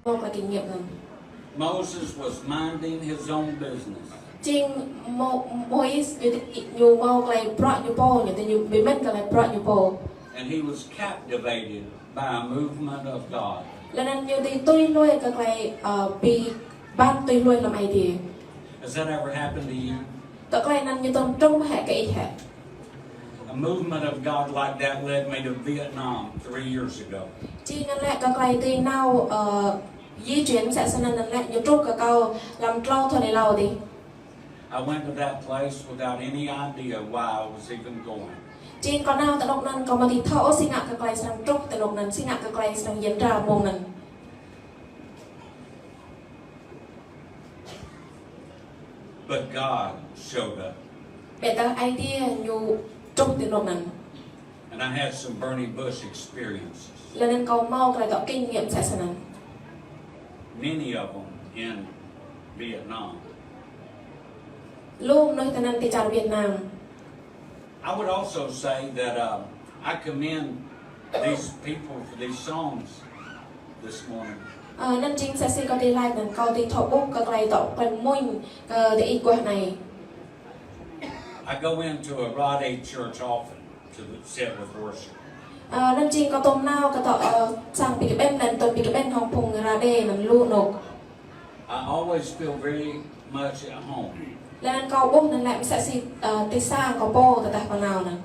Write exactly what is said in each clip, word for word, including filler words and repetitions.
Mâo klei kinh nghiệm anŭn. Moses was minding his own business. Jing Mô-, Môis ñu, ñu mâo klei bruă ñu pô, ñu tơ ñu ƀu mĭn kơ klei bruă ñu pô. And he was captivated by a movement of God. Lĕ anŭn ñu dưi tui hluê kơ klei, ơ, ƀing ƀăn tui hluê lăm Aê Diê. Has that ever happened to you? Tơlơi anŭn ñu tơm trŭm hĕ kơ ih hĕ? A movement of God like that led me to Vietnam three years ago. Jing anŭn lĕ kơ klei dưi nao, ơ, di chuyển mơsĕ snăn anŭn lĕ ñu truh kơ kâo lăm tlâo thŭn êlâo dih. I went to that place without any idea why I was even going. Jing kâo nao tơ anôk anŭn kâo amâo dưi thâo ôh si ngă kơ klei srăng truh tơ anôk anŭn, si ngă kơ klei srăng yơ̆n tra mông anŭn. But God showed up. Ƀiădah Aê Diê ñu truh tơ anôk anŭn. And I had some burning bush experiences. Lĕ anŭn kâo mâo klei dŏ kinh nghiệm mơsĕ snăn. Many of them in Vietnam. Lu mơnuih tơ anăn ti čar Việt Nam. I would also say that, uh, I commend these people for these songs this morning. Ơ, anŭn jing mơsĕ si kâo dưi laĭ anŭn kâo dưi thâo ƀuh kơ klei dŏ klei mmuñ kơ diih guah anai. I go into a Rade church often to sit with worship. Ơ, anŭn jing kâo tơm nao kơ dŏ, ơ, sang pi kơ ƀen, lĕ tơm pi kơ ƀen hŏng phung Rade anŭn lu anôk. I always feel very much at home. Lĕ anŭn kâo ƀuh anŭn lĕ mơsĕ si, ơ, ti sang kâo pô tơdah kâo nao anŭn.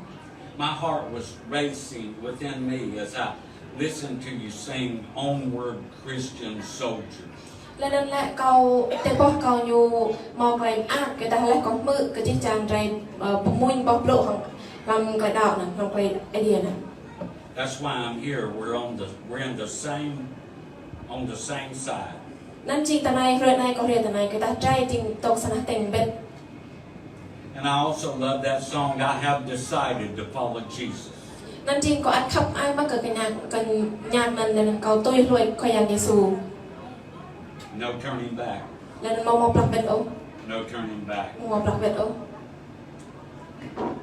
My heart was racing within me as I listened to you sing Onward Christian Soldiers. Lĕ anŭn lĕ kâo, tơdah kâo ñu mâo klei mơak, tơdah lĕ kâo hmư̆ kơ jih jang drei, ơ, pơmĭn boh blŭ hŏng, lăm klei đaŏ anŭn, lăm klei Aê Diê anŭn. That's why I'm here. We're on the, we're in the same, on the same side. Anŭn jing tơ anai, hrơi anai kâo hriê tơ anai, kơ tah drei jing tŏk sa nah teng ƀĕ. And I also love that song, I Have Decided to Follow Jesus. Anŭn jing kâo ăt khăp ai mă kơ kơ nhạc, kơ nhạc anŭn, anŭn kâo tui hluê Khua Yang Yêsu. No turning back. Lĕ anŭn amâo mâo blah ƀĕ ôh. No turning back. Amâo mâo blah ƀĕ ôh.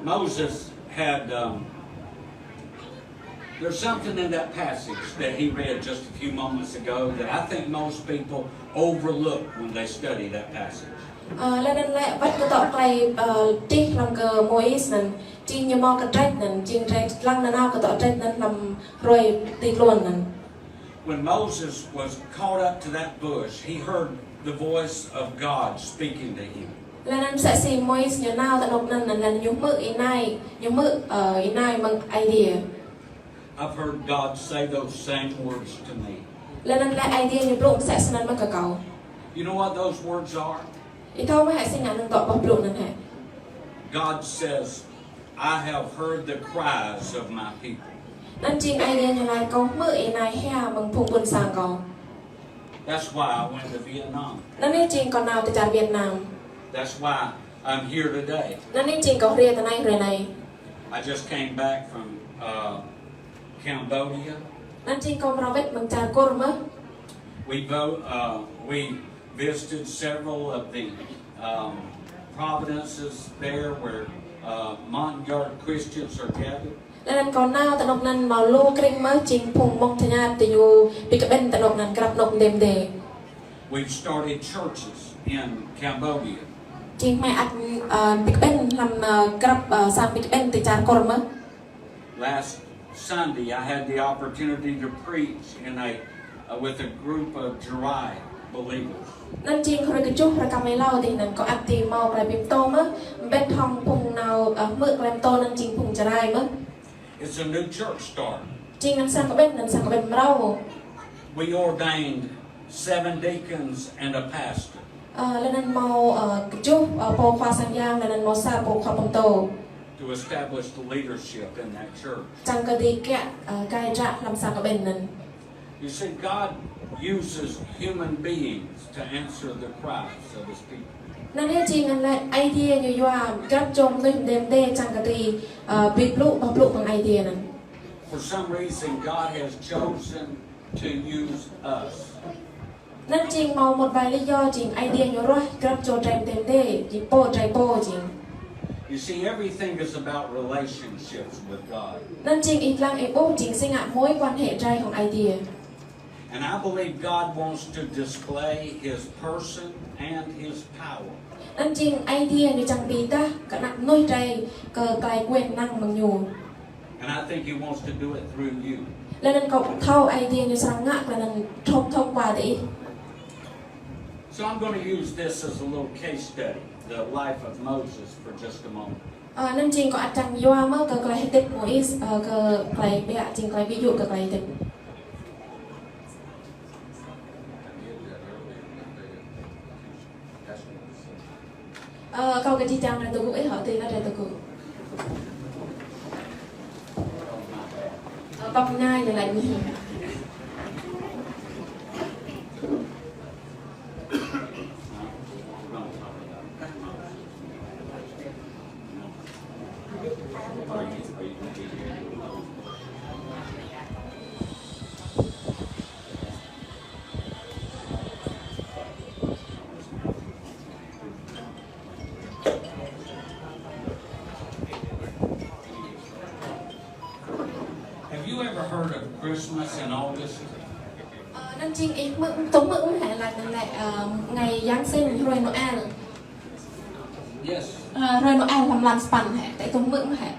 Moses had, um, there's something in that passage that he read just a few moments ago that I think most people overlook when they study that passage. Ơ, lĕ anŭn lĕ wăt kơ dŏ klei, ơ, čih lăm kơ Môis anŭn, jing ñu mâo kơ drei anŭn, jing drei lăng nanao kơ dŏ drei anŭn lăm hrơi ti tluôn anŭn. When Moses was caught up to that bush, he heard the voice of God speaking to him. Lĕ anŭn mơsĕ si Môis ñu nao tơ anôk anŭn, anŭn lĕ ñu hmư̆ ênai, ñu hmư̆, ơ, ênai mơ̆ng Aê Diê. I've heard God say those same words to me. Lĕ anŭn lĕ Aê Diê ñu blŭ mơsĕ snăn mă kơ kâo. You know what those words are? Ih thâo mơ̆ hĕ si ngă anŭn dŏ boh blŭ anŭn hĕ? God says, I have heard the cries of my people. Anŭn jing Aê Diê ñu laĭ kâo hmư̆ ênai hia mơ̆ng phung ƀuôn sang kâo. That's why I went to Vietnam. Anŭn anai jing kâo nao tơ čar Việt Nam. That's why I'm here today. Anŭn anai jing kâo hriê tơ anai hrơi anai. I just came back from, uh, Cambodia. Anŭn jing kâo mrâo wơ̆t mơ̆ng čar Kur mơ̆. We vo-, uh, we visited several of the, um, provinces there where, uh, Montagnard Christians are gathered. Lĕ anŭn kâo nao tơ anôk anŭn mâo lu krĭng mơ̆ jing phung Montagnard tơ ñu pi kơ ƀen tơ anôk anŭn grăp anôk mdê mdê. We've started churches in Cambodia. Jing hmei ăt, ơ, pi kơ ƀen lăm, ơ, grăp, ơ, sang pi kơ ƀen tơ čar Kur mơ̆. Last Sunday, I had the opportunity to preach in a, uh, with a group of Jarai believers. Anŭn jing hrơi kơjuh, hrơi kăm êlâo dih anŭn kâo ăt dưi mâo klei bi pơtô mơ̆, ƀĕ hŏng phung nao, ơ, hmư̆ klei pơtô anŭn jing phung Jarai mơ̆. It's a new church start. Jing anŭn sang kơ ƀen, anŭn sang kơ ƀen mrâo. We ordained seven deacons and a pastor. Ơ, lĕ anŭn mâo, ơ, kơjuh, ơ, pô khua sang yang, lĕ anŭn mâo sa pô khua pơtô. To establish the leadership in that church. Čang kơ dưi kiă, ơ, gai dră lăm sang kơ ƀen anŭn. You see, God uses human beings to answer the cries of his people. Anŭn yơh jing anŭn lĕ Aê Diê ñu yua grăp čô mơnuih mdê mdê čang kơ dưi, ơ, bi blŭ, boh blŭ mơ̆ng Aê Diê anŭn. For some reason, God has chosen to use us. Anŭn jing mâo một vài lý do jing Aê Diê ñu ruah grăp čô drei mdê mdê, jing pô drei pô jing. You see, everything is about relationships with God. Anŭn jing ih lăng ih ƀuh jing si ngă mối quan hệ drei hŏng Aê Diê. And I believe God wants to display his person and his power. Anŭn jing Aê Diê ñu čang bi dah kơ ană mơnuih drơi kơ tơlơi quyền năng mơ̆ng ñu. And I think he wants to do it through you. Laih anŭn kâo thâo Aê Diê ñu srăng ngă tơlơi anŭn thông, thông qua tơ ih. So I'm gonna use this as a little case study, the life of Moses, for just a moment. Ơ, anŭn jing kâo ăt čang yua mơ̆ kơ tơlơi hơdip Môis, ơ, kơ tơlơi biă jing tơlơi ví dụ kơ tơlơi hơdip. Ơ, kâo kơ či čang rai tơgŭ, ơ, hŏ tui anŭn rai tơgŭ. Ơ, pap ngai lĕ lăi ñu. Have you ever heard of Christmas in August? Ơ, anŭn jing ih hmư̆, tŭ hmư̆ hĕ laĭ anŭn lĕ, ơ, ngày Giáng sinh, hrơi Noel. Yes. Ơ, hrơi Noel amăng lăn sapăn hĕ, tŭ hmư̆ hĕ.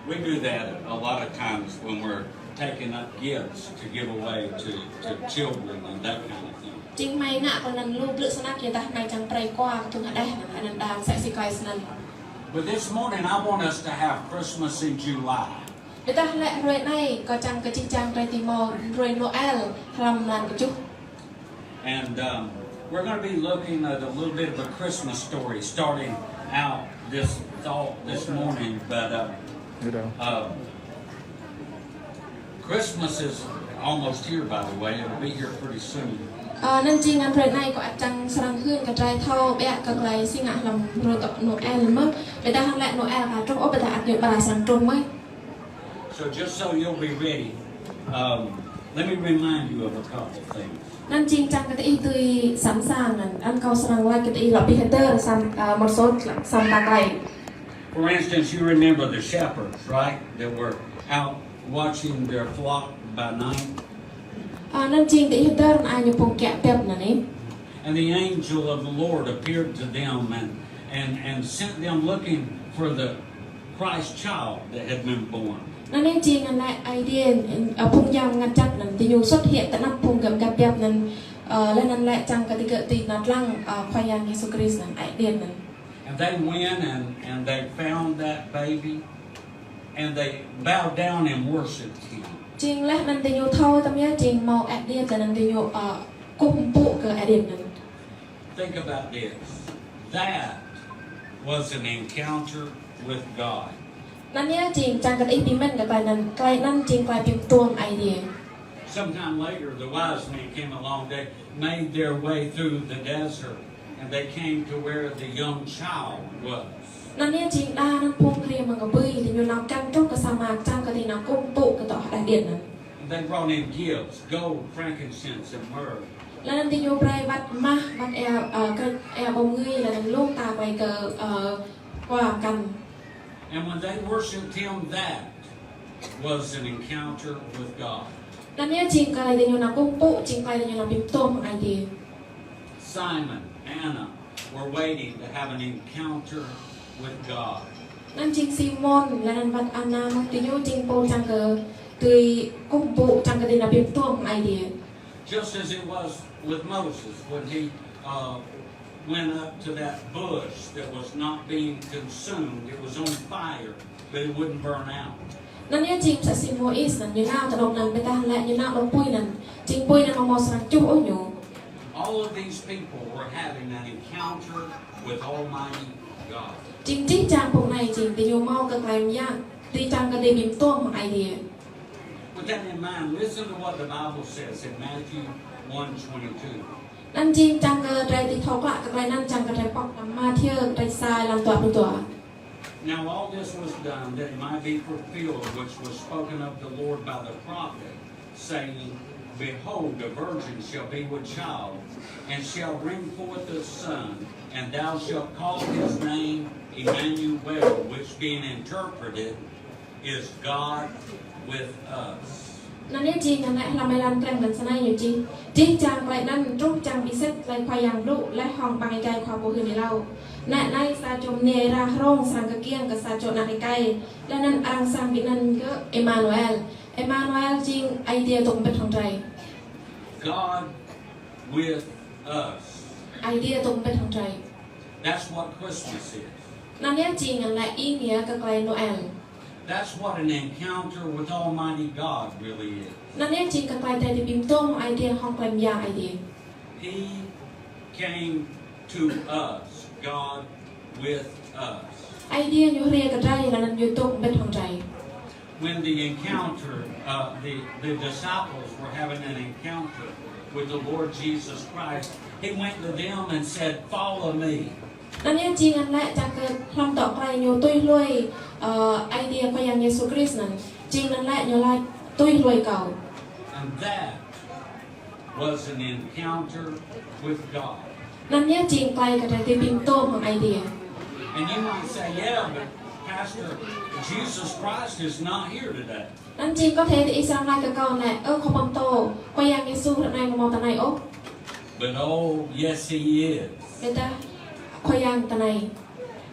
We do that a lot of times when we're taking up gifts to give away to, to children and that kind of thing. Jing hmâo ngă kơ anŭn lu blư̆ snăk yua dah hmâo čang brơi quà kơ tơlơi hơđeh anŭn, anŭn đang sĕ si kai snăn. But this morning I want us to have Christmas in July. Ƀiădah lĕ hrơi anai kâo čang kơ či čang rai tui hmâo hrơi Noel amăng lăn kơjuh. And, um, we're gonna be looking at a little bit of a Christmas story starting out this thought this morning, but, uh, uh, Christmas is almost here, by the way. It'll be here pretty soon. Ơ, anŭn jing ngăn hrơi anai kâo ăt čang srăng hưn kơ drơi thâo biă kơ tơlơi si ngă amăng hrơi tŏ Noel mơ̆. Ƀiădah lĕ Noel ka truh ôh, ƀiădah ăt ñu ƀra srăng truh mơ̆. So just so you'll be ready, um, let me remind you of a couple things. Anŭn jing čang kơ tơ ih tui sẵn sàng anŭn, anŭn kâo srăng laĭ kơ tơ ih lăp bi hơdơr sam, ơ, một số sam ta tơlơi. For instance, you remember the shepherds, right? That were out watching their flock by night. Ơ, anŭn jing tơ ih hơdơr anŭn ai ñu phung kiă biăp anŭn ih. And the angel of the Lord appeared to them and, and, and sent them looking for the Christ child that had been born. Anŭn jing anŭn lĕ Aê Diê, ơ, phung yang ngă jăk anŭn, tơ ñu xuất hiện tơ anăp phung gơ̆ ngă biăp anŭn, ơ, laih anŭn lĕ čang kơ tơ gơ̆ tui năt lăng, ơ, Khua Yang Yêsu Krist anŭn, Aê Diê anŭn. And they went and, and they found that baby and they bowed down and worshiped him. Jing laih anŭn tơ ñu thâo tơm yơh jing hmâo Aê Diê laih anŭn tơ ñu, ơ, kơkuh pơpŭ kơ Aê Diê anŭn. Think about this. That was an encounter with God. Anŭn yơh jing čang kơ ih pơmĭn kơ tơlơi anŭn, tơlơi anŭn jing tơlơi pơtŭm Aê Diê. Sometime later, the wise men came along. They made their way through the desert, and they came to where the young child was. Anŭn yơh jing đa anŭn phung rĭm mơ̆ng kơpui, tơ ñu nao kăn truh kơ sa mạc čang kơ tơ ñu kơkuh pơpŭ kơ tŏ hơđeh điện anŭn. And they brought in gifts, gold, frankincense, and myrrh. Laih anŭn tơ ñu brơi wăt mah, wăt ia, ơ, kơ ia ƀâo mơngưi, laih anŭn lu mơta brơi kơ, ơ, khua kăn. And when they worshipped him, that was an encounter with God. Anŭn yơh jing tơlơi tơ ñu nao kơkuh pơpŭ, jing tơlơi tơ ñu nao pơtŭm Aê Diê. Simon, Anna were waiting to have an encounter with God. Anŭn jing Simon, laih anŭn wăt Anna mơ̆n, tơ ñu jing pô čang kơ tui kơkuh pơpŭ čang kơ tơ nao pơtŭm Aê Diê. Just as it was with Moses when he, uh, went up to that bush that was not being consumed. It was on fire, but it wouldn't burn out. Anŭn yơh jing sa si Môis anŭn ñu nao tơ anŏ anŭn ƀiădah lĕ ñu nao tơ anŏ apui anŭn. Jing apui anŭn amâo mâo srăng čuh ôh ñu. All of these people were having an encounter with Almighty God. Jing jih jang phung anai jing tơ ñu hmâo kơ tơlơi mơyang, tui čang kơ tơlơi pơtŭm Aê Diê. With that in mind, listen to what the Bible says in Matthew one twenty-two. Anŭn jing čang kơ drơi tui thâo klă kơ tơlơi anŭn čang kơ drơi pŏk amăng Mathiơ drơi sa lăm dua pluh dua. Now all this was done that it might be fulfilled which was spoken of the Lord by the prophet, saying, "Behold, a virgin shall be with child, and shall bring forth a son, and thou shalt call his name Emmanuel," which being interpreted is God with us. Anŭn yơh jing anŭn lĕ hlăm êlan krem anŭn snei ñu čih. Čih čang tơlơi anŭn truh čang bi sĭt tơlơi Khua Yang blŭ laih hăng ƀing ơi Khua pô hưn hlâo. Anŭn anai sa čô mơnuih rai hrŏm srăng kơkiăng kơ sa čô ană rơkơi. Laih anŭn arăng srăng pơanăn kơ Emmanuel. Emmanuel jing Ơi Adai dŏ ƀơi hrŏm drơi. God with us. Ơi Adai dŏ ƀơi hrŏm drơi. That's what Christmas is. Anŭn yơh jing anŭn lĕ ý nghĩa kơ tơlơi Noel. That's what an encounter with Almighty God really is. Anŭn yơh jing kơ tơlơi Ơi Adai ƀing tuôm Ơi Adai hăng tơlơi mơyang Ơi Adai. He came to us, God with us. Ơi Adai ñu rai kơ drơi, laih anŭn ñu dŏ ƀơi hrŏm drơi. When the encounter, uh, the, the disciples were having an encounter with the Lord Jesus Christ, he went to them and said, "Follow me." Anŭn yơh jing anŭn lĕ čang kơ hlăm tŏ tơlơi ñu tui hlue, ơ, Ơi Adai Khua Yang Yêsu Krist anŭn. Jing anŭn lĕ ñu laĭ tui hlue kâo. And that was an encounter with God. Anŭn yơh jing tơlơi kơ Ơi Adai ƀing tuôm hăng Ơi Adai. And you might say, "Yeah, but Pastor, Jesus Christ is not here today." Anŭn jing kơ thê tơ ih srăng laĭ kơ kâo anŭn lĕ, ơ, Khua Pơtô, Khua Yang Yêsu ră anai ƀu hmâo tơ anai ôh. But oh, yes, he is. Ƀiădah Khua Yang tơ anai.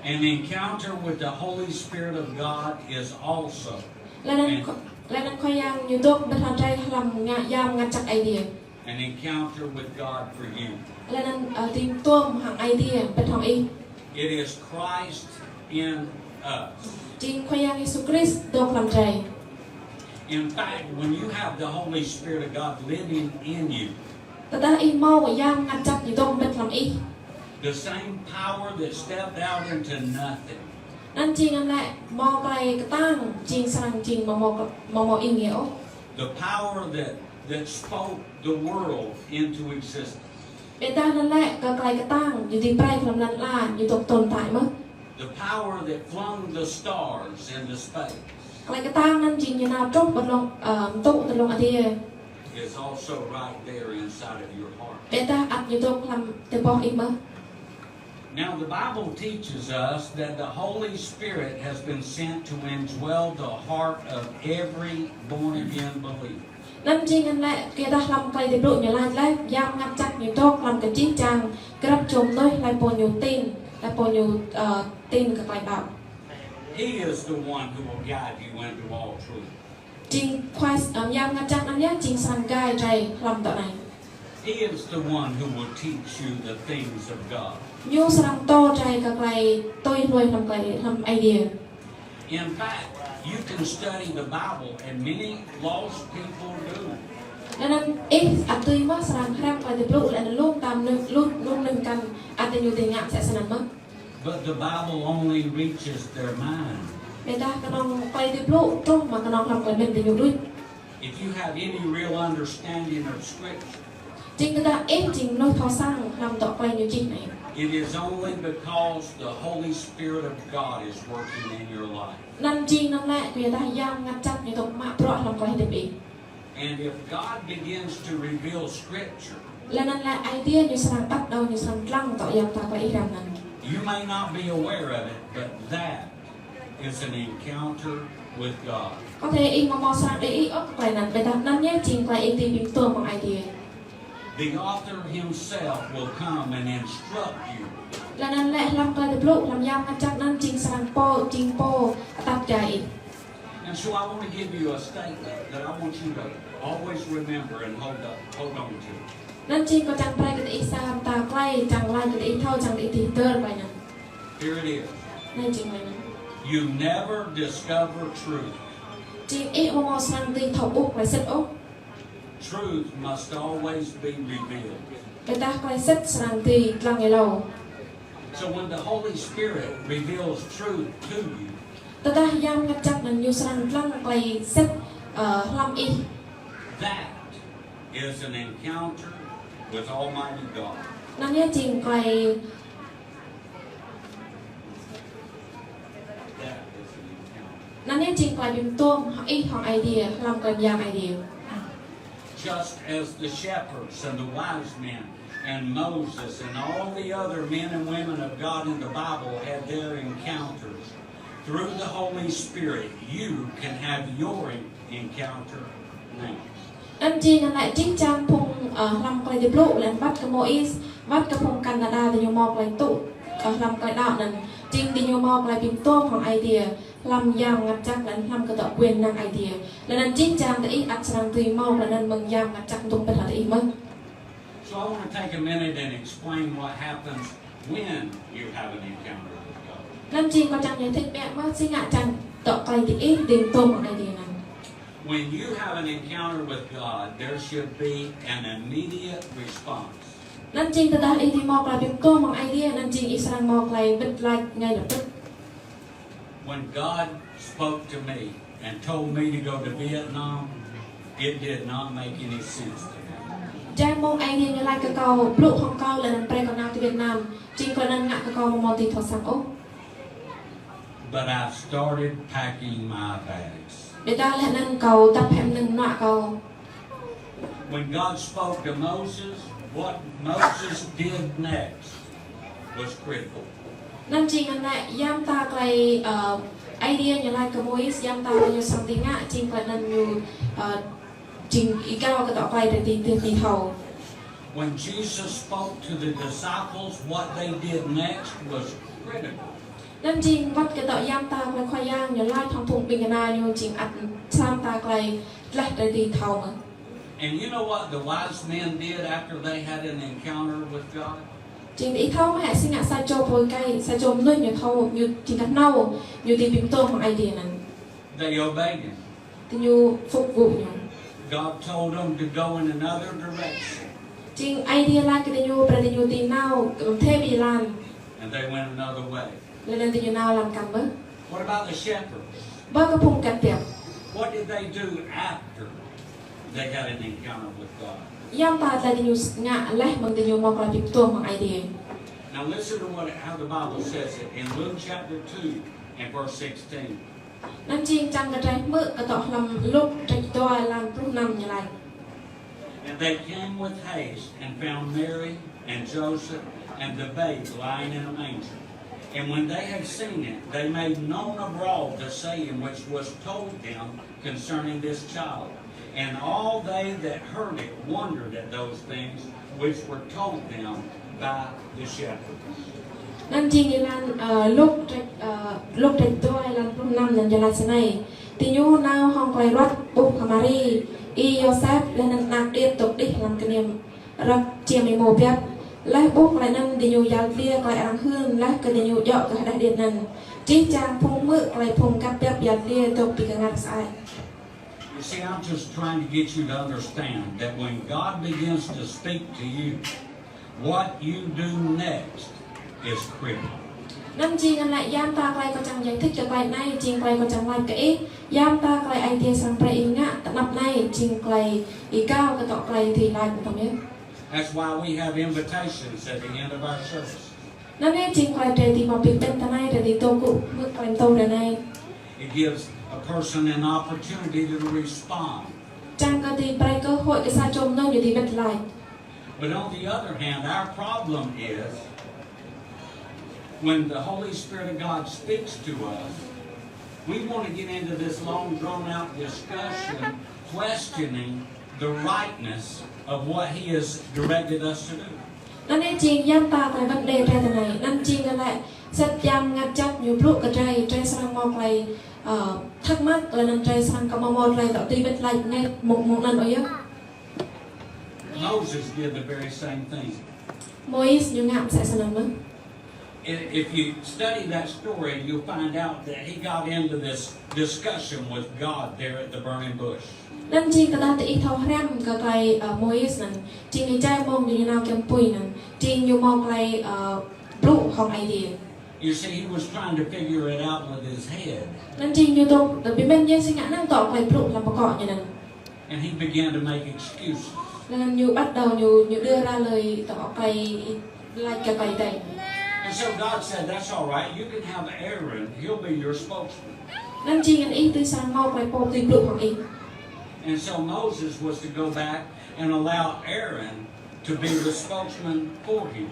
An encounter with the Holy Spirit of God is also Laih anŭn, laih anŭn Khua Yang ñu dŏ ƀơi hrŏm drơi hlăm ngă, Yang Bơngăt Jăk Ơi Adai. An encounter with God for you. Laih anŭn, ơ, ƀing tuôm hăng Ơi Adai ƀơi hrŏm ih. It is Christ in us. Jing Khua Yang Yêsu Krist dŏ hlăm drơi. In fact, when you have the Holy Spirit of God living in you, Tơdah ih hmâo Yang Bơngăt Jăk ñu dŏ ƀơi hrŏm ih. The same power that stepped out into nothing. Anŭn jing anŭn lĕ hmâo tơlơi kơtang, jing srăng jing ƀu hmâo, ƀu hmâo ý nghĩa ôh. The power that, that spoke the world into existence. Ƀiădah anŭn lĕ kơ tơlơi kơtang, ñu dưi brơi hlăm lăn ala, ñu dŏ tồn tại mơ̆n. The power that flung the stars into space. Tơlơi kơtang anŭn jing ñu nao truh ƀơi lŏn, ơ, mơtŭ tơ lŏn adai. Is also right there inside of your heart. Ƀiădah ăt ñu dŏ hlăm tơlơi ih mơ̆n. Now, the Bible teaches us that the Holy Spirit has been sent to indwell the heart of every born again believer. Anŭn jing anŭn lĕ, kơ tơdah hlăm tơlơi Ơi Adai blŭ ñu laĭ lĕ, Yang Bơngăt Jăk ñu dŏ hlăm kơ jih jang, grăp čô mơnuih laih pô ñu tin, laih pô ñu, ơ, tin kơ tơlơi đaŏ. He is the one who will guide you into all truth. Jing Khua, ơ, Yang Bơngăt Jăk anŭn yơh, jing srăng gai drơi hlăm tŏ anai. He is the one who will teach you the things of God. Ñu srăng pơtô drơi kơ tơlơi tui hlue hlăm tơlơi, hlăm Ơi Adai. In fact, you can study the Bible, and many lost people do. Laih anŭn ih ăt dưi mơ̆n srăng hrăm tơlơi Ơi Adai blŭ, laih anŭn lu mơta mơnuih, lu, lu mơnuih kăn ăt ñu dưi ngă mơsĕ snăn mơ̆n. But the Bible only reaches their mind. Ƀiădah kơnơ̆ng tơlơi Ơi Adai blŭ truh mă kơnơ̆ng hlăm tơlơi mĭn diñu đôč. If you have any real understanding of Scripture, Jing tơdah ih jing mơnuih thâo săng hlăm tŏ tơlơi ñu čih anai. It is only because the Holy Spirit of God is working in your life. Anŭn jing anŭn lĕ, kơ tơdah Yang Bơngăt Jăk ñu dŏ mă bruă hlăm tơlơi hơdip ih. And if God begins to reveal Scripture, Laih anŭn lĕ Ơi Adai ñu srăng bắt đầu ñu srăng lăng tŏ Yang ta tơlơi ih hrăm anŭn. You may not be aware of it, but that is an encounter with God. Kơ thê ih ƀu hmâo srăng đĭ ih ôh tơlơi anŭn, ƀiădah anŭn yơh jing tơlơi ih dưi ƀing tuôm hăng Ơi Adai. The author himself will come and instruct you. Laih anŭn lĕ hlăm tơlơi Ơi Adai blŭ, hlăm Yang Bơngăt Jăk anŭn jing srăng pô, jing pô atăt gai ih. And so I want to give you a statement that I want you to always remember and hold up, hold on to. Anŭn jing kâo čang brơi kơ ih sa mơta tơlơi, čang laĭ kơ ih thâo, čang ih dưi hơdơr tơlơi anŭn. Here it is. Anai jing tơlơi anŭn. You never discover truth. Jing ih ƀu hmâo srăng dưi thâo ƀuh tơlơi sĭt ôh. Truth must always be revealed. Ƀiădah tơlơi sĭt srăng dưi lăng ih hlâo. So when the Holy Spirit reveals truth to you, Tơdah Yang Bơngăt Jăk anŭn ñu srăng lăng tơlơi sĭt, ơ, hlăm ih. That is an encounter with Almighty God. Anŭn yơh jing tơlơi That is an encounter. Anŭn yơh jing tơlơi ƀing tuôm ih hăng Ơi Adai, hlăm tơlơi mơyang Ơi Adai. Just as the shepherds and the wise men and Moses and all the other men and women of God in the Bible had their encounters, through the Holy Spirit, you can have your en-, encounter Anŭn jing anŭn lĕ jing čang phung, ơ, hlăm klei tơblŭ lĕ wăt kơ Môis, wăt kơ phung Kanada diñu hmâo klei tŭ, ơ, hlăm klei đaŏ anŭn. Jing diñu hmâo klei bi tuôm hăng Aê Diê, hlăm Yang Bơngăt Jăk lĕ hlăm kơ tŏ quyền năng Aê Diê. Lĕ anŭn jing čang tơ ih ăt srăng tui hmâo lĕ anŭn mơ̆ng Yang Bơngăt Jăk dŏ pơ tơlơi tơ ih mơ̆n. So I want to take a minute and explain what happens when you have an encounter with God. Anŭn jing kâo čang giải thích biă mơ̆ si ngă čang tŏ klei tơ ih ding tuôm hăng Aê Diê anŭn. When you have an encounter with God, there should be an immediate response. Anŭn jing tơdah ih dưi hmâo klei bi tuôm hăng Aê Diê, anŭn jing ih srăng hmâo klei wơ̆t lač ngay lập tức. When God spoke to me and told me to go to Vietnam, it did not make any sense to me. Djai mông Aê Diê ñu lač kơ kâo blŭ hăng kâo lĕ anŭn brơi kâo nao tơ Việt Nam, jing kâo anŭn ngă kơ kâo mơ̆ mơ̆n tui thâo săng ôh. But I started packing my bags. Ƀiădah lĕ anŭn kâo dăp hĕ mơnơ̆ng mơnuă kâo. When God spoke to Moses, what Moses did next was critical. Anŭn jing anŭn lĕ, yam ta klei, ơ, Aê Diê ñu lač kơ Môis, yam ta klei ñu srăng dưi ngă, jing klei anŭn ñu, ơ, jing êgao kơ tŏ klei drơi ti, ti, ti thâo. When Jesus spoke to the disciples, what they did next was critical. Anŭn jing wăt kơ tŏ yam ta klei Khua Yang ñu lač hăng phung ƀing kơna ñu jing ăt yam ta klei tlaih drơi ti thâo mơ̆n. And you know what the wise men did after they had an encounter with God? Jing ih thâo mơ̆ hĕ si ngă sa čô pô ơi, sa čô mơnuih ñu thâo, ñu jing kơ hnâo, ñu dưi bi tuôm hăng Aê Diê anŭn. They obeyed him. Diñu phục vụ ñu. God told them to go in another direction. Jing Aê Diê lač kơ diñu brơi diñu dưi nao, ơ, thê ƀing lan. And they went another way. Lĕ anŭn diñu nao lăm kăm mơ̆n. What about the shepherds? Ƀơi kơ phung găt biăp. What did they do after they had an encounter with God? Yam ta klei diñu ngă laih mơ̆ng diñu hmâo klei bi tuôm hăng Aê Diê. Now listen to what, how the Bible says it in Luke chapter two and verse sixteen. Anŭn jing čang kơ drơi hmư̆ kơ tŏ hlăm Luk drơi dua lan pluh năm ñu lač. And they came with haste and found Mary and Joseph and the babe lying in a manger. And when they had seen it, they made known abroad the saying which was told them concerning this child. And all they that heard it wondered at those things which were told them by the shepherds. Anŭn jing êlan, ơ, Luk drơi, ơ, Luk drơi dua êlan pluh năm anŭn ñu lač snei. Diñu nao hăng klei ruăt ƀuh kơ Mari, ih Yôsep, lĕ anŭn ană điêt dŏ đih lăm kơniam răk čiêm êmô biăp. Laih ƀuh klei anŭn diñu yăl dliê klei arăng hưn, laih kơ diñu djŏ kơ hơđeh điêt anŭn. Jih jang phung hmư̆ klei phung găt biăp yăl dliê dŏ ƀu kơnăl sơăi. You see, I'm just trying to get you to understand that when God begins to speak to you, what you do next is critical. Anŭn jing anŭn lĕ yam ta klei kâo čang giải thích kơ klei anai, jing klei kâo čang lač kơ ih, yam ta klei Aê Diê srăng brơi ih ngă tơ anăp anai, jing klei êgao kơ tŏ klei dưi lač mơ̆n yơh. That's why we have invitations at the end of our service. Anŭn anai jing klei drơi ti mơ̆ pĭt ƀĕn tơ anai, drơi ti tŏ kŭ mơ̆ klei tŏ drơi anai. It gives a person an opportunity to respond. Čang kơ dưi brơi cơ hội kơ sa čô mơnuih ñu dưi wơ̆t lač. But on the other hand, our problem is when the Holy Spirit of God speaks to us, we want to get into this long, drawn out discussion questioning the rightness of what He has directed us to do. Anŭn anai jing yam ta klei vấn đề drơi tơ anai. Anŭn jing kơ lĕ sĭt Yang Bơngăt Jăk ñu blŭ kơ drơi, drơi srăng hmâo klei, ơ, thắc mắc, lĕ anŭn drơi srăng kơ hmâo klei tŏ dưi wơ̆t lač ngĕt mơ̆ng, mơ̆ng anŭn ôh yơh. Moses did the very same thing. Môis ñu ngă mơsĕ snăn mơ̆n. If, if you study that story, you'll find out that he got into this discussion with God there at the burning bush. Anŭn jing tơdah tơ ih thâo hrăm kơ klei, ơ, Môis anŭn, jing ih djai mông ñu nao kiăng pui anŭn, jing ñu hmâo klei, ơ, blŭ hăng Aê Diê. You see, he was trying to figure it out with his head. Anŭn jing ñu dŏ, tơ ƀing mơnuih si ngă anŭn dŏ klei blŭ hlăm pơkŏ ñu anŭn. And he began to make excuses. Lĕ anŭn ñu bắt đầu ñu, ñu đưa ra lời tŏ klei lač kơ klei tê. And so God said, "That's all right. You can have Aaron. He'll be your spokesman." Anŭn jing anŭn ih dưi srăng hmâo klei pô dưi blŭ hăng ih. And so Moses was to go back and allow Aaron to be the spokesman for him.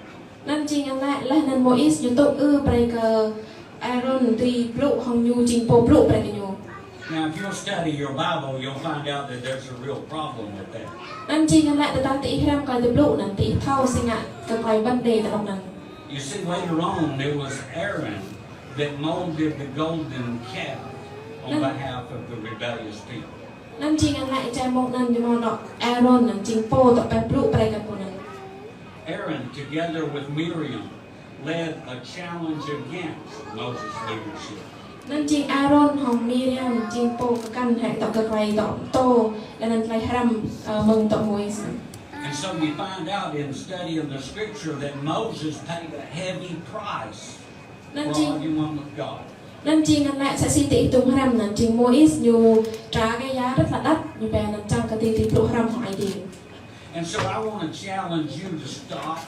Anŭn jing anŭn lĕ, lĕ anŭn Môis ñu tŭ ư brơi kơ Arôn dưi blŭ hăng ñu jing pô blŭ brơi kơ ñu. Now, if you'll study your Bible, you'll find out that there's a real problem with that. Anŭn jing anŭn lĕ tơdah tơ ih hrăm Klei Aê Diê Blŭ anŭn, tơ ih thâo si ngă kơ klei băn đe tơ anŭn. You see, later on, it was Aaron that molded the golden calf on behalf of the rebellious people. Anŭn jing anŭn lĕ ih čang mơ̆ng anŭn ñu mơ̆ng anŏ Aaron anŭn jing pô tŏ pơblŭ brơi kơ pô anŭn. Aaron, together with Miriam, led a challenge against Moses' leadership. Anŭn jing Aaron hăng Miriam jing pô kơkăn hĭ tŏ kơ klei tŏ pơtô, lĕ anŭn klei hrăm, ơ, mơ̆ng tŏ Môis. And so we find out in studying the scripture that Moses paid a heavy price for arguing with God. Anŭn jing anŭn lĕ mơsĕ si tơ ih tŭ hrăm anŭn jing Môis ñu trả cái giá rất là đắt, ñu pơanăn čang kơ tơ ih tŭ hrăm hăng Aê Diê. And so I want to challenge you to stop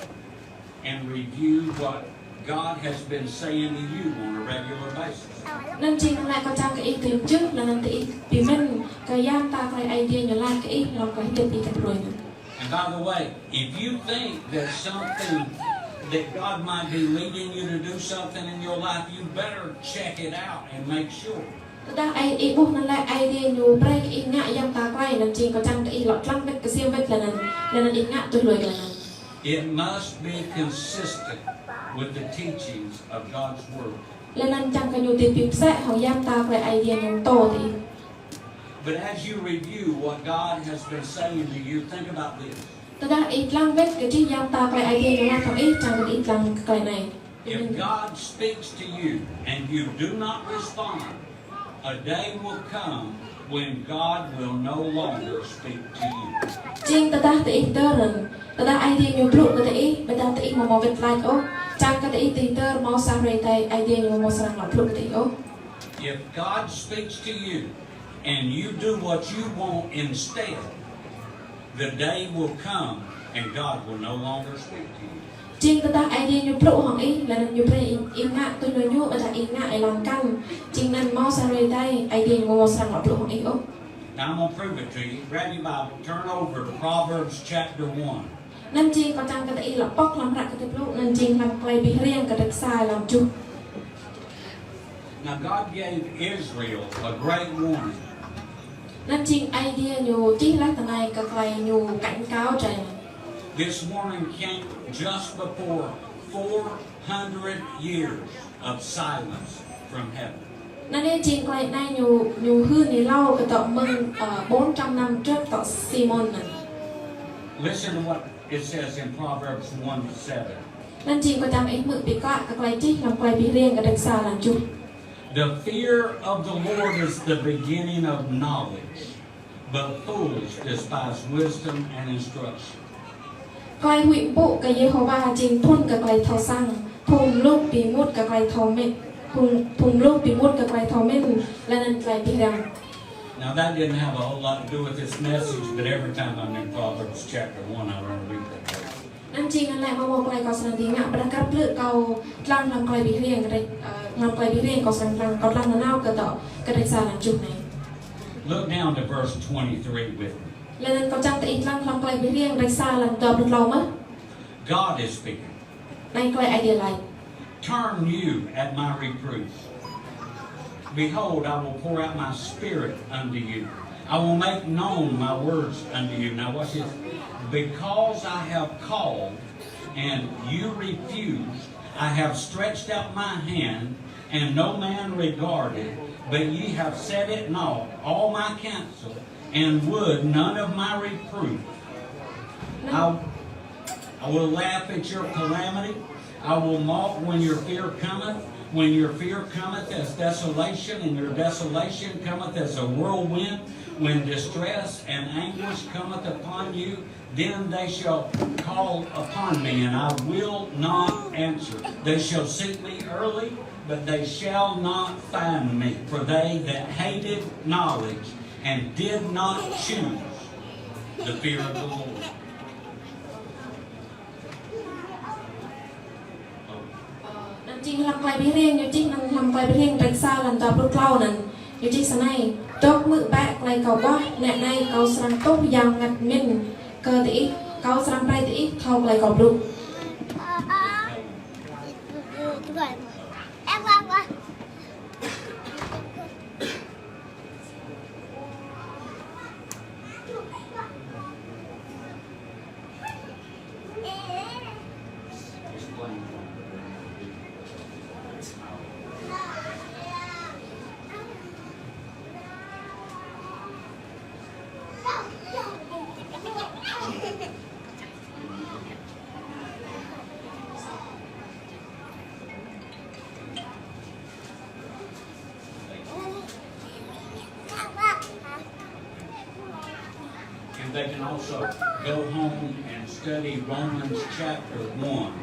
and review what God has been saying to you on a regular basis. Anŭn jing anŭn lĕ kâo čang kơ ih tŭ čuh, lĕ anŭn tơ ih pơmĭn kơ yang ta klei Aê Diê ñu laĭ kơ ih hlăm klei hơdip ih tơ hrơi anŭn. And by the way, if you think that something that God might be leading you to do something in your life, you better check it out and make sure. Tơdah ih ƀuh anŭn lĕ Aê Diê ñu brơi kơ ih ngă yang ta klei anŭn jing kâo čang kơ ih lŏ lăng wĕt kơsem wĕt lĕ anŭn, lĕ anŭn ih ngă tui lui lĕ anŭn. It must be consistent with the teachings of God's Word. Lĕ anŭn čang kơ ñu tui pĭ pơsĕ hăng yang ta klei Aê Diê ñu pơtô tơ ih. But as you review what God has been saying to you, think about this. Tơdah ih lăng wĕt kơ jih yang ta klei Aê Diê ñu laĭ hăng ih, čang kơ ih lăng kơ klei anai. If God speaks to you and you do not respond, a day will come when God will no longer speak to you. Jing tơdah tơ ih dơr anŭn, tơdah Aê Diê ñu blŭ kơ tơ ih, ƀiădah tơ ih ƀu hmâo wĕt laĭ ôh, čang kơ tơ ih tơ ih dơr hmâo sa hrơi adai Aê Diê ñu ƀu hmâo srăng lŏ blŭ kơ tơ ih ôh. If God speaks to you and you do what you want instead, the day will come and God will no longer speak to you. Jing tơdah Aê Diê ñu blŭ hăng ih, lĕ anŭn ñu brơi ih, ih ngă tui lui ñu, ƀiădah ih ngă ih lăng kăn, jing anŭn hmâo sa hrơi adai Aê Diê ñu ƀu hmâo srăng lŏ blŭ hăng ih ôh. Now I'm gonna prove it to you. Grab your Bible, turn over to Proverbs chapter one. Anŭn jing kâo čang kơ tơ ih lŏ pŏk hlăm hră Klei Aê Diê Blŭ, anŭn jing hlăm Klei Bơhriêng kơdrêč sa lăm tơjuh. Now God gave Israel a great warning. Anŭn jing Aê Diê ñu čih laih tơ anai kơ klei ñu cảnh cáo drei. This warning came just before four hundred years of silence from heaven. Anŭn jing klei anai ñu, ñu hưn hlâo kơ tŏ mơ̆ng, ơ, bốn trăm năm trước tŏ si mơ̆n anŭn. Listen to what it says in Proverbs one seven. Anŭn jing kâo čang ih hmư̆ pĭ klă kơ klei čih hlăm Klei Bơhriêng kơdrêč sa lăm tơjuh. The fear of the Lord is the beginning of knowledge, but fools despise wisdom and instruction. Klei huĭ mpŭ kơ Yêhôwa jing phŭn kơ klei thâo săng, phung mluk ƀu mŭt kơ klei thâo mĭn, phung, phung mluk ƀu mŭt kơ klei thâo mĭn, lĕ anŭn klei bơhriêng. Now that didn't have a whole lot to do with this message, but every time I'm in Proverbs chapter one, I want to read that verse. Anŭn jing anŭn lĕ ƀu hmâo klei kâo srăng dưi ngă, ƀiădah krăp blư̆ kâo lăng hlăm Klei Bơhriêng, kơ, ơ, hlăm Klei Bơhriêng kâo srăng lăng, kâo lăng nanao kơ tŏ, kơdrêč sa lăm tơjuh anai. Look down to verse twenty-three with me. Lĕ anŭn kâo čang tơ ih lăng hlăm Klei Bơhriêng kơdrêč sa lăm dua pluh klâo mơ̆n. God is speaking. Anai klei Aê Diê laĭ. Turn you at my reproof. Behold, I will pour out my spirit unto you. I will make known my words unto you. Now watch this. Because I have called and you refused, I have stretched out my hand and no man regarded, but ye have set at naught all my counsel, and would none of my reproof. I, I will laugh at your calamity. I will mock when your fear cometh. When your fear cometh as desolation, and your desolation cometh as a whirlwind, when distress and anguish cometh upon you, then they shall call upon me, and I will not answer. They shall seek me early, but they shall not find me. For they that hated knowledge and did not choose the fear of the Lord. Anŭn jing hlăm Klei Bơhriêng, ñu čih anŭn hlăm Klei Bơhriêng kơdrêč sa lăm dua pluh klâo anŭn. Ñu čih snei: Dŏ hmư̆ bĕ klei kâo ƀuah, nĕ anai kâo srăng tuh yang ngăt mĭn kơ tơ ih, kâo srăng brơi tơ ih thâo klei kâo blŭ. Em qua qua. They can also go home and study Romans chapter one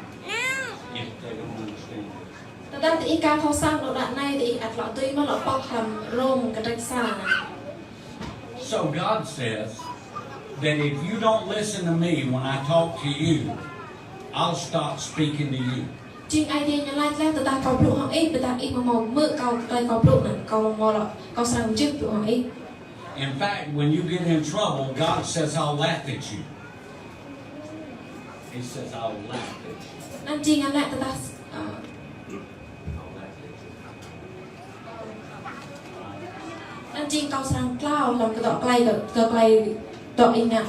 if they don't understand this. Tơdah tơ ih ka thâo sang đôč đă anai, tơ ih ăt lŏ tui mă lŏ pŏk hlăm Rôm kơtrek sa anai. So God says that if you don't listen to me when I talk to you, I'll stop speaking to you. Jing Aê Diê ñu laĭ laih, tơdah kâo blŭ hăng ih, tơdah ih ƀu hmư̆ kâo, tơdah kâo blŭ anŭn, kâo ƀu hmâo lŏ, kâo srăng jing blŭ hăng ih. In fact, when you get in trouble, God says, "I'll laugh at you." He says, "I'll laugh at you." Anŭn jing anŭn lĕ tơdah, ơ, I'll laugh at you. Anŭn jing kâo srăng klao hlăm kơ dŏ klai, kơ, kơ klai dŏ ih ngă.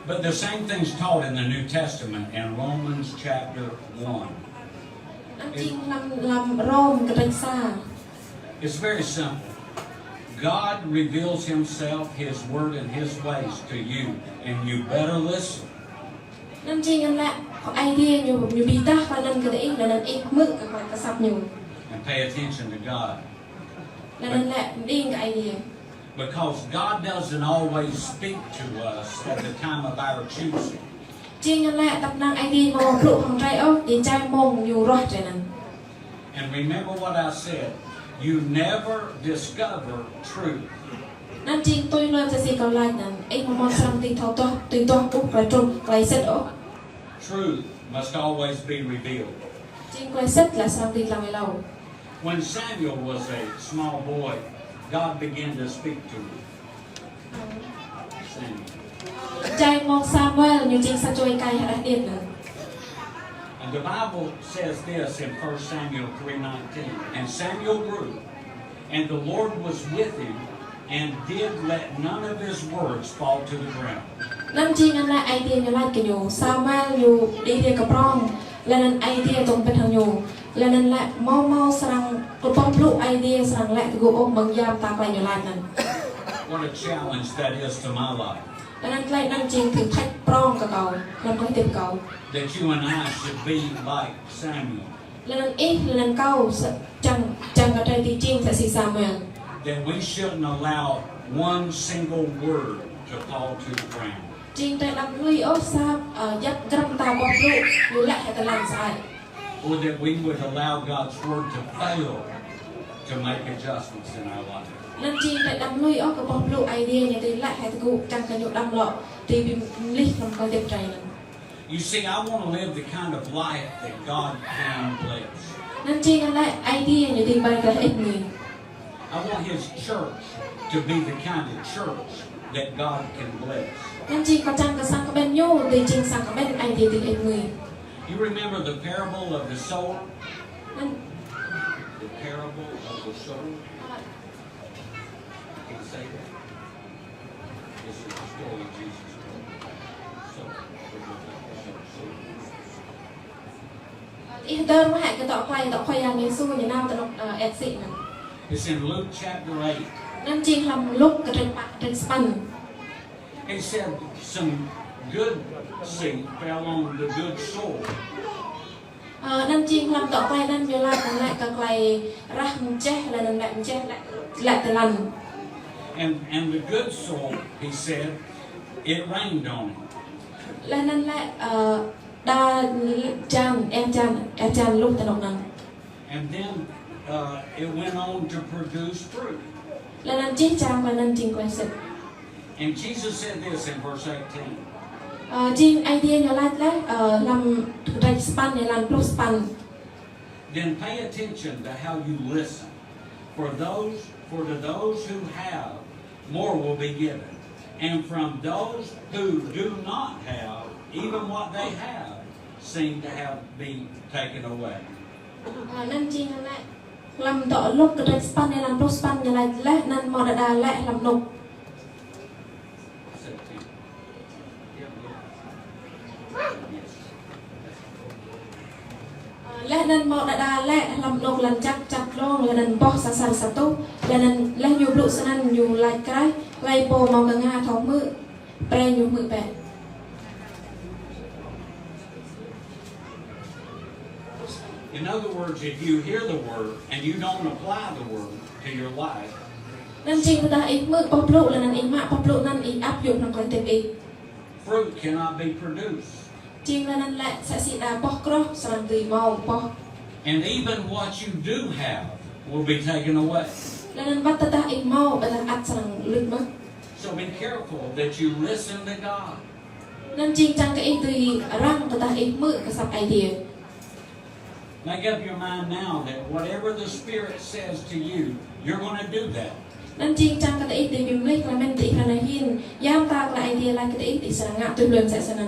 But the same thing's taught in the New Testament in Romans chapter one. Anŭn jing hlăm, hlăm Rôm kơtrek sa. It's very simple. God reveals himself, his word, and his ways to you, and you better listen. Anŭn jing anŭn lĕ Aê Diê ñu, ñu bi dah kơ anŭn kơ ih, anŭn ih hmư̆ kơ, kơ asăp ñu. And pay attention to God. Anŭn lĕ đing kơ Aê Diê. Because God doesn't always speak to us at the time of our choosing. Jing anŭn lĕ tơpă năng Aê Diê ƀu blŭ hăng drơi ôh, ƀơi jai mông ñu ruah drơi anŭn. And remember what I said, you never discover truth. Anŭn jing tui hlơi tơsĭ kâo laĭ anŭn, ih ƀu hmâo srăng dưi thâo duah, dưi duah ôh klai truh, klai sĭt ôh. Truth must always be revealed. Jing klai sĭt lĕ srăng dưi lăng êlâo. When Samuel was a small boy, God began to speak to him. Samuel. Jai mông Samuel ñu jing sa čô ơi kơ hơđăh điêt anŭn. And the Bible says this in First Samuel three nineteen, "And Samuel grew, and the Lord was with him, and did let none of his words fall to the ground." Anŭn jing anŭn lĕ Aê Diê ñu laĭ kơ ñu, Samuel ñu đĭ hriê kơ prŏng, laih anŭn Aê Diê dŏ pĭt hăng ñu. Laih anŭn lĕ hmâo hmâo srăng kơ boh blŭ Aê Diê srăng lĕ tơgŭ ôh mơ̆ng yam ta klai ñu laĭ anŭn. What a challenge that is to my life. Laih anŭn klai anŭn jing thử thách prŏng kơ kâo, hlăm klai hơdip kâo. That you and I should be like Samuel. Laih anŭn ih, laih anŭn kâo, sa-, čang, čang kơ drơi tui jing sa si Samuel. That we shouldn't allow one single word to fall to the ground. Jing drơi đăm lui ôh sa, ơ, yap grăm ta boh blŭ, ñu lĕ hĭ tơlăn sa ai. Or that we would allow God's word to fail to make adjustments in our life. Anŭn jing drơi đăm lui ôh kơ boh blŭ Aê Diê ñu dưi lĕ hĭ tơgŭ čang kơ ñu đăm lŏ dưi bi mlih hlăm klai hơdip drơi anŭn. You see, I want to live the kind of life that God can bless. Anŭn jing anŭn lĕ Aê Diê ñu dưi ƀai kơ hĭ ih ngui. I want his church to be the kind of church that God can bless. Anŭn jing kâo čang kơ sang kơ ƀing ñu, dưi jing sang kơ ƀing Aê Diê dưi hĭ ih ngui. You remember the parable of the sower? Anŭn. The parable of the sower? Can you say that? This is the story Jesus told. So, ih hơdơr mơ̆ hĕ kơ dŏ klai, dŏ Khua Yang Yêsu ñu nao tơ anŏ, ơ, ĕt sĭ anŭn. It's in Luke chapter eight. Anŭn jing hlăm Luk kơtrek pă, kơtrek sapăn. He said some good seed fell on the good soil. Ơ, anŭn jing hlăm dŏ klai anŭn ñu laĭ anŭn lĕ kơ klai rah mơčeh, laih anŭn lĕ mơčeh lĕ, lĕ tơlăn. And, and the good soil, he said, it rained on it. Laih anŭn lĕ, ơ, đa l-, hơjan, eh hơjan, eh hơjan luh tơ anŏ anŭn. And then, uh, it went on to produce fruit. Laih anŭn čih čang, laih anŭn jing klai sĭt. And Jesus said this in verse eighteen. Ơ, jing Aê Diê ñu laĭ laih, ơ, hlăm kơtrek sapăn, ơ, hlăm pluh sapăn. Then pay attention to how you listen. For those, for to those who have, more will be given. And from those who do not have, even what they have seem to have been taken away. Ơ, anŭn jing anŭn lĕ. Hlăm dŏ Luk kơtrek sapăn, ơ, hlăm pluh sapăn ñu laĭ laih, anŭn hmâo đơđa lĕ hlăm anŭn. Laih anŭn hmâo đơđa lĕ hlăm anŭn lăn čăk čăt lông, laih anŭn boh sa sar sa tuh, laih anŭn laih ñu blŭ snăn ñu laĭ kraih, hlơi pô hmâo kơnga thâo hmư̆, brơi ñu hmư̆ bĕ. In other words, if you hear the word and you don't apply the word to your life, Anŭn jing tơdah ih hmư̆ boh blŭ, lơ̆m anŭn ih mă boh blŭ anŭn ih ăp yua hăng klei hơdip ih. Fruit cannot be produced. Jing lơ̆m anŭn lĕ mơsĕ si đa boh kroh srăng dưi hmâo boh. And even what you do have will be taken away. Lơ̆m anŭn wơ̆t tơdah ih hmâo, ƀôdah ăt srăng luč mơ̆n. So be careful that you listen to God. Anŭn jing čang kơ ih dưi răng tơdah ih hmư̆ kơ asăp Aê Diê. Make up your mind now that whatever the Spirit says to you, you're gonna do that. Anŭn jing čang kơ ih dưi bi mlih klei mơ̆n tơ ih hrơi anai hin, yua mơta klei Aê Diê laĭ kơ ih, ih srăng ngă tui hluê mơsĕ snăn.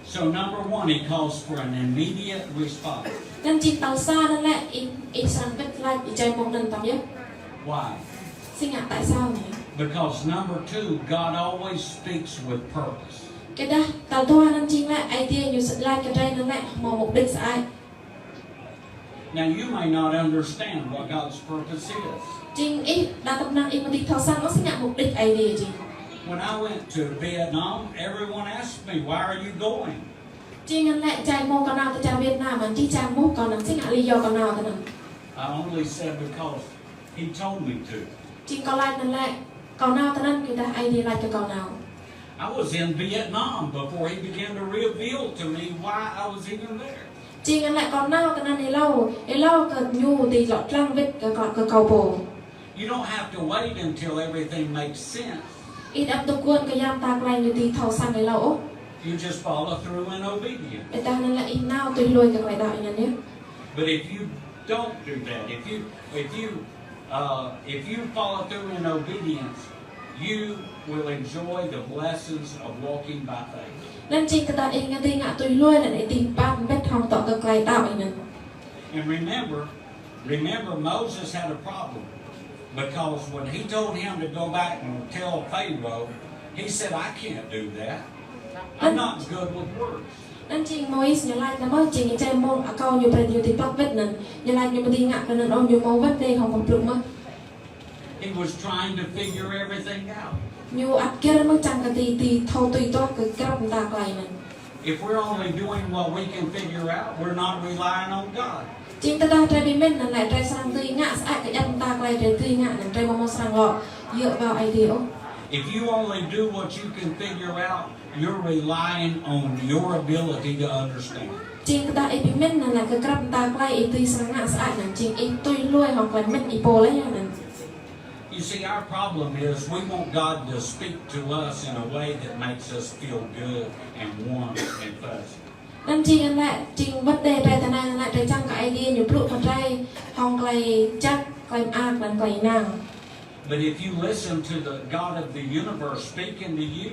So number one, he calls for an immediate response. Anŭn jing tal sa anŭn lĕ ih, ih srăng wơ̆t laĭ ih jai mơ̆ng anŭn tăm yơh. Why? Si ngă tại sao anai? Because number two, God always speaks with purpose. Kơdah tal dua anŭn jing lĕ Aê Diê ñu srăng laĭ kơ drơi anŭn lĕ hmâo mục đích sơăi. Now, you may not understand what God's purpose is. Jing ih đa tơpă anŭn ih ƀu dưi thâo săng ôh si ngă mục đích Aê Diê jing. When I went to Vietnam, everyone asked me, "Why are you going?" Jing anŭn lĕ jai mơ̆ng kâo nao tơ čar Việt Nam, anŭn jih jang mŭt kâo anŭn si ngă lý do kâo nao tơ anŭn. I only said, "Because he told me to." Jing kâo laĭ anŭn lĕ kâo nao tơ anŭn kơdah Aê Diê laĭ kơ kâo nao. I was in Vietnam before he began to reveal to me why I was even there. Jing anŭn lĕ kâo nao tơ anŭn hlâo, hlâo kơ ñu dưi lŏ lăng wơ̆t kơ kâo, kơ kâo pô. You don't have to wait until everything makes sense. Ih ăt tơguan kơ yua mơta klei ñu dưi thâo săng hlâo ôh. You just follow through in obedience. Ƀôdah anŭn lĕ ih nao tui hluê kơ klei đaŏ ih anŭn yơh. But if you don't do that, if you, if you, uh, if you follow through in obedience, you will enjoy the blessings of walking by faith. Anŭn jing tơdah ih ngă, dưi ngă tui hluê anŭn ih dưi pap mbĭt hăng tŏ kơ klei đaŏ ih anŭn. And remember, remember Moses had a problem because when he told him to go back and tell Pharaoh, he said, "I can't do that. I'm not good with words." Anŭn jing Môis ñu laĭ anŭn mơ̆n jing jai mơ̆ng akâo ñu brơi ñu dưi pap wơ̆t anŭn. Ñu laĭ ñu ƀu dưi ngă kơ anŭn ôh, ñu hmâo wơ̆t đơi hăng boh blŭ mơ̆n. He was trying to figure everything out. Ñu ăt gir mơ̆n čang kơ dưi, dưi thâo tui duah kơ grăp mơta klei anŭn. If we're only doing what we can figure out, we're not relying on God. Jing tơdah drơi ƀu mĭn anŭn lĕ drơi srăng dưi ngă sơăi kơ grăp mơta klei drơi dưi ngă anŭn drơi ƀu hmâo srăng lŏ djơ̆ ƀơi Aê Diê ôh. If you only do what you can figure out, you're relying on your ability to understand. Jing tơdah ih ƀu mĭn anŭn lĕ kơ grăp mơta klei ih dưi srăng ngă sơăi anŭn jing ih tui hluê hăng klei mĭn ih pô laih anŭn. You see, our problem is we want God to speak to us in a way that makes us feel good and warm and fuzzy. Anŭn jing anŭn lĕ jing wơ̆t đơi drơi tơ anai anŭn lĕ drơi čang kơ Aê Diê ñu blŭ kơ drơi hăng klei jăk, klei mơak, lăm klei năng. But if you listen to the God of the universe speaking to you,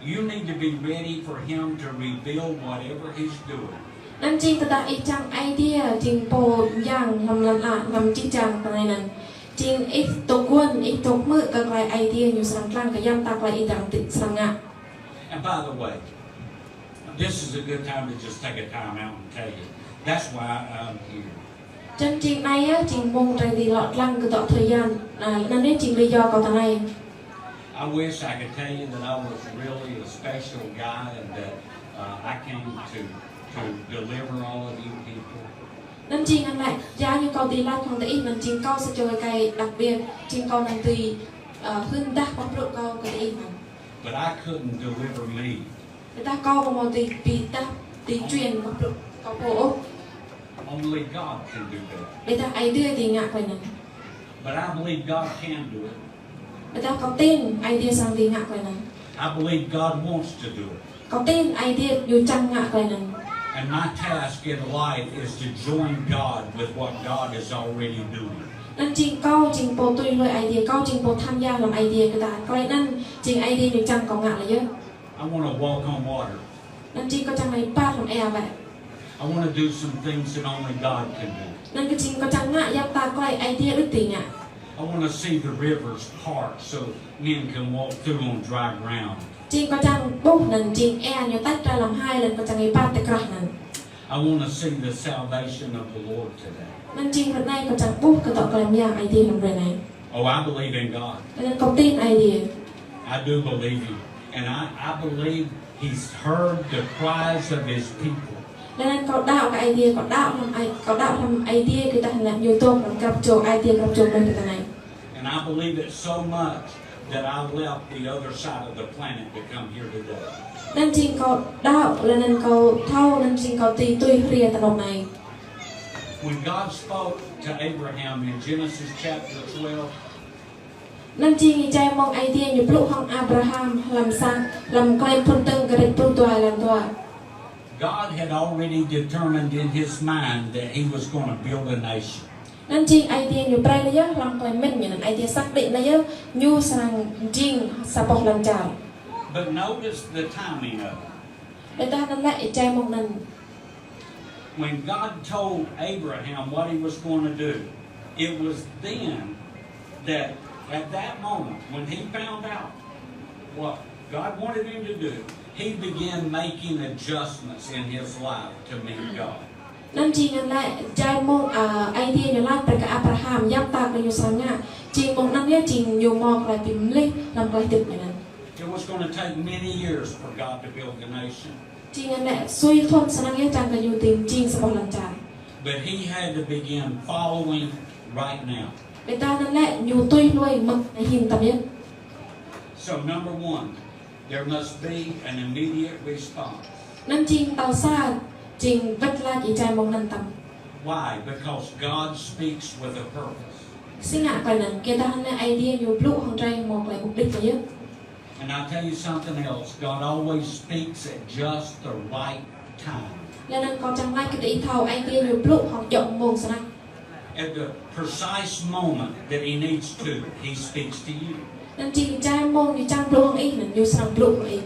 you need to be ready for him to reveal whatever he's doing. Anŭn jing tơdah ih čang Aê Diê jing pô mơyang lăm lăn ala, lăm jih jang tơ anai anŭn. Jing ih tơguan, ih tŭ hmư̆ kơ klei Aê Diê ñu srăng lăng kơ yua mơta klei ih dŏ tĭ srăng ngă. And by the way, this is a good time to just take a time out and tell you. That's why I'm here. Anŭn jing anai yơh, jing mơ̆ng drơi dưi lŏ lăng kơ tŏ thời gian, anŭn yơh jing lý do kâo tơ anai. I wish I could tell you that I was really a special guy and that, uh, I came to, to deliver all of you people. Anŭn jing anŭn lĕ, yua ñu kâo dưi laĭ hăng tơ ih anŭn jing kâo sa čô ơi đặc biệt, jing kâo anŭn dưi, ơ, hưn dah boh blŭ kâo kơ tơ ih anŭn. But I couldn't deliver me. Ƀôdah kâo ƀu hmâo dưi bi dah, dưi truyền boh blŭ kâo pô ôh. Only God can do that. Ƀôdah Aê Diê dưi ngă klei anŭn. But I believe God can do it. Ƀôdah kâo tin Aê Diê srăng dưi ngă klei anŭn. I believe God wants to do it. Kâo tin Aê Diê ñu čang ngă klei anŭn. And my task in life is to join God with what God is already doing. Anŭn jing kâo jing pô tui hluê Aê Diê, kâo jing pô tham gia lăm Aê Diê kơ ta. Klei anŭn jing Aê Diê ñu čang kâo ngă laih yơh. I wanna walk on water. Anŭn jing kâo čang lăi păt lăm ia wơ̆t. I wanna do some things that only God can do. Anŭn kơ jing kâo čang ngă yap ta klei Aê Diê đôč dưi ngă. I wanna see the rivers part so men can walk through on dry ground. Jing kâo čang ƀuh anŭn jing ia ñu tăč rai lăm hai, anŭn kâo čang lăi păt tơ krah anŭn. I wanna see the salvation of the Lord today. Anŭn jing hrơi anai kâo čang ƀuh kơ tŏ klei mơyang Aê Diê lăm hrơi anai. Oh, I believe in God. Anŭn kâo tin Aê Diê. I do believe Him. And I, I believe He's heard the cries of His people. Anŭn kâo đaŏ kơ Aê Diê, kâo đaŏ lăm Aê, kâo đaŏ lăm Aê Diê kơ tơdah anŭn ñu dŏ lăm grăp čô Aê Diê grăp čô mơnuih tơ anai. And I believe it so much that I left the other side of the planet to come here today. Anŭn jing kâo đaŏ, laih anŭn kâo thâo, anŭn jing kâo tui tui hriê tơ anŏ anai. When God spoke to Abraham in Genesis chapter twelve, anŭn jing ih jai mơ̆ng Aê Diê ñu blŭ hăng Abraham hlăm sa, hlăm Klei Mphŭn Dơ̆ng kơdrêč pluh dua, lăn dua. God had already determined in his mind that he was gonna build a nation. Anŭn jing Aê Diê ñu brơi laih yơh hlăm klei mĭn ñu, anŭn Aê Diê xác định laih yơh ñu srăng jing sa boh lăn čar. But notice the timing of it. Ƀiădah anŭn lĕ ih jai mơ̆ng anŭn. When God told Abraham what he was gonna do, it was then that at that moment when he found out what God wanted him to do, he began making adjustments in his life to meet God. Anŭn jing anŭn lĕ jai mơ̆ng, ơ, Aê Diê ñu laĭ brơi kơ Abraham, yap ta kơ ñu srăng ngă, jing mơ̆ng anŭn yơh jing ñu mơ̆ klei bi mlih hlăm klei hơdip ñu anŭn. It was gonna take many years for God to build the nation. Jing anŭn lĕ sui thŭn sơnang yơh čang kơ ñu dưi jing sa boh lăn čar. But he had to begin following right now. Ƀiădah anŭn lĕ ñu tui lui mơ̆ng anai hin tăm yơh. So number one, there must be an immediate response. Anŭn jing tal sa, jing wơ̆t laĭ ih jai mơ̆ng anŭn tăm. Why? Because God speaks with a purpose. Si ngă klei anŭn, kơ dah anŭn lĕ Aê Diê ñu blŭ hăng drơi mơ̆ klei mục đích laih yơh. And I'll tell you something else. God always speaks at just the right time. Laih anŭn kâo čang laĭ kơ ih thâo, Aê Diê ñu blŭ hăng djơ̆ mơ̆ng srăng. At the precise moment that he needs to, he speaks to you. Anŭn jing jai mơ̆ng ñu čang blŭ hăng ih, anŭn ñu srăng blŭ hăng ih.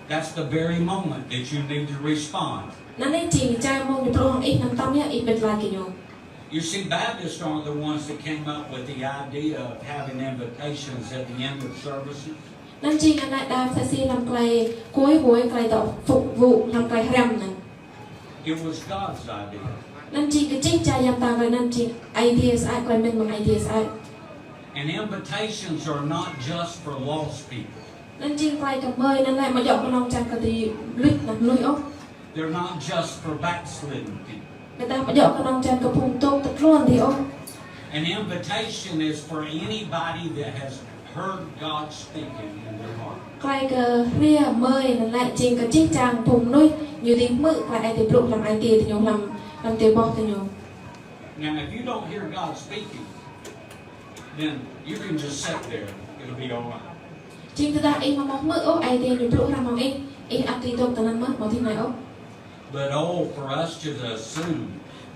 That's the very moment that you need to respond. Anŭn anai jing jai mơ̆ng ñu blŭ hăng ih, anŭn tăm yơh ih wơ̆t laĭ kơ ñu. You see, Baptists aren't the ones that came up with the idea of having invitations at the end of services. Anŭn jing anai đa sa si hlăm klei kuai huai klei tơ phục vụ hlăm klei hrăm anŭn. It was God's idea. Anŭn jing kơ jih jai yap ta kơ anŭn jing Aê Diê sơăi, klei mĭn mơ̆ng Aê Diê sơăi. And invitations are not just for lost people. Anŭn jing klei kơ mơi anŭn lĕ ƀu djơ̆ kơnơ̆ng čang kơ tơlơi luč anŭn lui ôh. They're not just for backslidden people. Ƀiădah ƀu djơ̆ kơnơ̆ng čang kơ phung dŏ tơtluôn adih ôh. An invitation is for anybody that has heard God speaking in their heart. Klei kơ hriê mơi anŭn lĕ jing kơ jih jang phung mơnuih ñu dưi hmư̆ klei Aê Diê blŭ hlăm ai tiê diñu hlăm, hlăm tơlơi boh diñu. Now, if you don't hear God speaking, then you can just sit there. It'll be all right. Jing tơdah ih mơ̆ hmư̆ ôh Aê Diê ñu blŭ hrăm hăng ih, ih ăt dưi dŏ tơ anŭn mơ̆, mơ̆ tui anai ôh. But oh, for us to assume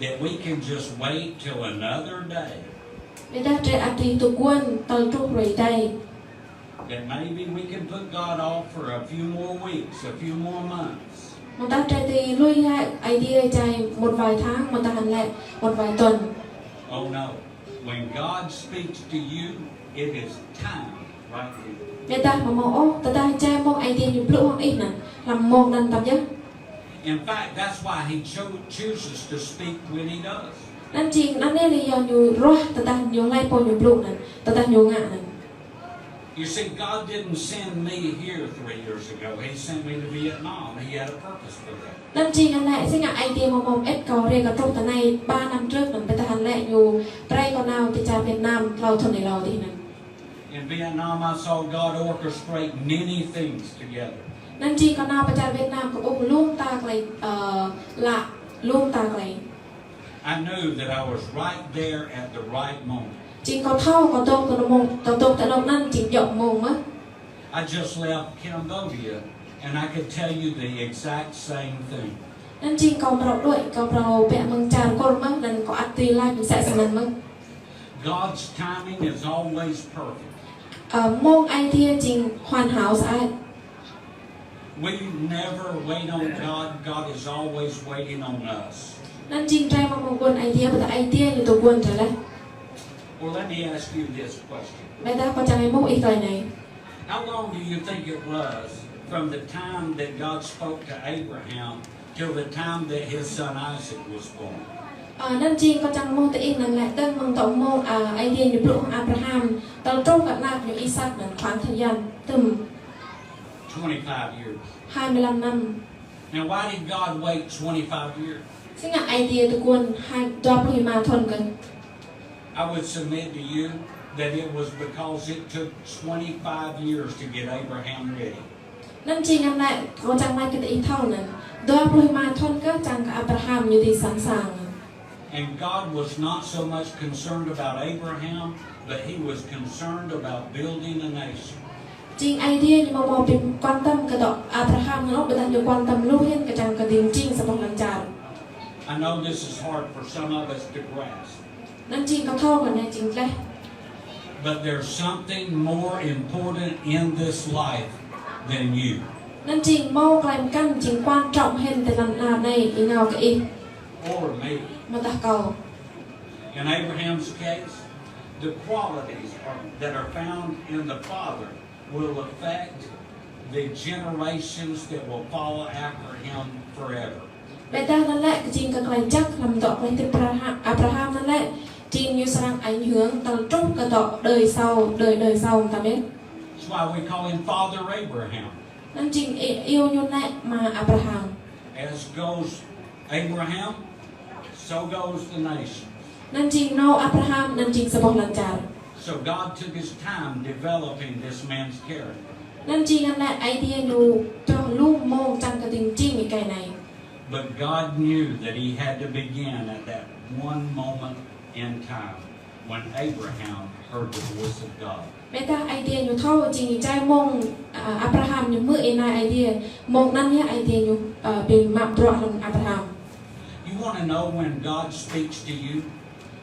that we can just wait till another day. Ƀiădah drơi ăt dưi tơguan tơl truh hrơi adai. That maybe we can put God off for a few more weeks, a few more months. Mơ̆ tah drơi dưi lui hĭ Aê Diê jai một vài tháng, mơ̆ tah anŭn lĕ một vài tuần. Oh no. When God speaks to you, it is time right here. Ƀiădah mơ̆ hmư̆ ôh, tơdah jai mơ̆ng Aê Diê ñu blŭ hăng ih anŭn, hlăm mông anŭn tăm yơh. In fact, that's why he cho-, chooses to speak when he does. Anŭn jing, anŭn anai lĕ yua ñu ruah tơdah ñu hlơi pô ñu blŭ anŭn, tơdah ñu ngă anŭn. You see, God didn't send me here three years ago. He sent me to Vietnam. He had a purpose for that. Anŭn jing anai, si ngă Aê Diê mơ̆ hmư̆ ĕp kâo rai kơ truh tơ anai ba năm trước anŭn, ƀiădah anŭn lĕ ñu brơi kâo nao ti čar Việt Nam tlâo thŭn hlâo adih anŭn. In Vietnam, I saw God orchestrate many things together. Anŭn jing kâo nao pơ čar Việt Nam kâo ƀuh lŏm ta klei, ơ, lă, lŏm ta klei. I knew that I was right there at the right moment. Jing kâo thâo kâo dŏ tơ anŭn mông, kâo dŏ tơ anŭn anŭn jing djŏ mông mơ̆. I just left Cambodia and I could tell you the exact same thing. Anŭn jing kâo phrâo đuaĭ, kâo phrâo bĕ mơ̆ng čar Kur mơ̆, anŭn kâo ăt dưi laĭ mơsĕ snăn mơ̆. God's timing is always perfect. Ơ, mông Aê Diê jing hoàn hảo sơăi. We never wait on God. God is always waiting on us. Anŭn jing drơi mơ̆ mông guôn Aê Diê, ƀiădah Aê Diê ñu tơguan drơi laih. Well, let me ask you this question. Ƀiădah kâo čang hmư̆ ih klei anai. How long do you think it was from the time that God spoke to Abraham till the time that his son Isaac was born? Ơ, anŭn jing kâo čang hmư̆ tơ ih anŭn lĕ, dơ̆ng mơ̆ng tŏ mông, ơ, Aê Diê ñu blŭ hăng Abraham, tơl truh kơ ană ñu Isak anŭn, khoảng thời gian tơm. Twenty-five years. Hai mươi lăm năm. Now, why did God wait twenty-five years? Si ngă Aê Diê tơguan hai, dua pluh lima thŭn kơ? I would submit to you that it was because it took twenty-five years to get Abraham ready. Anŭn jing anŭn lĕ, kâo čang laĭ kơ ih thâo anŭn, dua pluh rơma thŭn kơ čang kơ Abraham ñu dưi sẵn sàng. And God was not so much concerned about Abraham, but he was concerned about building a nation. Jing Aê Diê ñu ƀu hmâo ƀing quan tâm kơ dŏ Abraham anŭn ôh, ƀiădah ñu quan tâm lu hĭn kơ čang kơ dưi jing sa boh lăn čar. I know this is hard for some of us to grasp. Anŭn jing kâo thâo kơ anai jing gleh. But there's something more important in this life than you. Anŭn jing hmâo tơlơi mơkăn jing quan trọng hĭn tơ lăn ala anai ih nao kơ ih. Or me. Mơdah kâo. In Abraham's case, the qualities are, that are found in the father will affect the generations that will follow after him forever. Ƀiădah anŭn lĕ, kơ jing kơ tơlơi jăk lăm dŏ tơlơi hơdip Abraha-, Abraham anŭn lĕ, jing ñu srăng ảnh hưởng tơl truh kơ dŏ đời sau, đời, đời sau mơtam yơh. That's why we call him Father Abraham. Anŭn jing i-, iâu ñu lĕ ama Abraham. As goes Abraham, so goes the nation. Anŭn jing nao Abraham, anŭn jing sa boh lăn čar. So God took his time developing this man's character. Anŭn jing anŭn lĕ Aê Diê ñu čoh lu mông čang kơ dưi jing ih kơ anai. But God knew that he had to begin at that one moment in time when Abraham heard the voice of God. Ƀiădah Aê Diê ñu thâo jing jai mông, a, Abraham ñu hmư̆ anai Aê Diê, mông anŭn yơh Aê Diê ñu, a, ƀing mă bruă lăng Abraham. You wanna know when God speaks to you?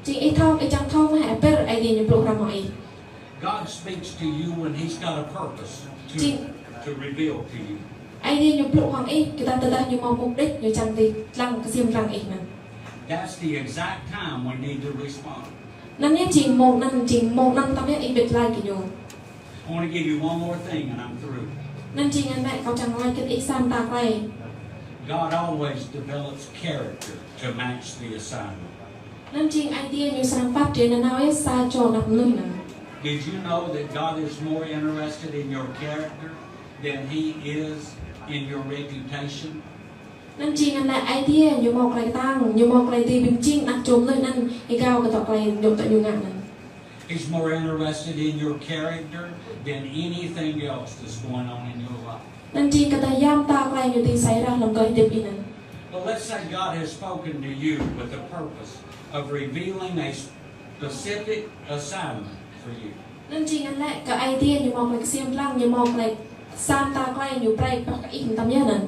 Jing ih thâo, ih čang thâo mơ̆ hơbĭt Aê Diê ñu blŭ hrăm hăng ih? God speaks to you when he's got a purpose to, jing, to reveal to you. Aê Diê ñu blŭ hăng ih, kơ tơdah ñu hmâo mục đích, ñu čang dưi lăng ksiêm lăng ih anŭn. That's the exact time we need to respond. Anŭn yơh jing mông anŭn, jing mông anŭn tơdah ih ƀu laĭ kơ ñu. I wanna give you one more thing and I'm through. Anŭn jing anŭn lĕ kâo čang laĭ kơ ih sa mta tơlơi. God always develops character to match the assignment. Anŭn jing Aê Diê ñu srăng phát triển nanao yơh sa čô ană mơnuih anŭn. Did you know that God is more interested in your character than he is in your reputation? Anŭn jing anŭn lĕ Aê Diê ñu hmâo tơlơi kơtang, ñu hmâo tơlơi dưi ƀing jing ană čô mơnuih anŭn, ih gao kơ dŏ tơlơi ñu dŏ ñu ngă anŭn. He's more interested in your character than anything else that's going on in your life. Anŭn jing kơ tơlơi yam ta tơlơi ñu dưi sai rah lăm tơlơi hơdip ih anŭn. But let's say God has spoken to you with the purpose of revealing a specific assignment for you. Anŭn jing anŭn lĕ kơ Aê Diê ñu hmâo tơlơi ksiêm lăng, ñu hmâo tơlơi sa mta tơlơi ñu brơi pah kơ ih mơtam yơh anŭn.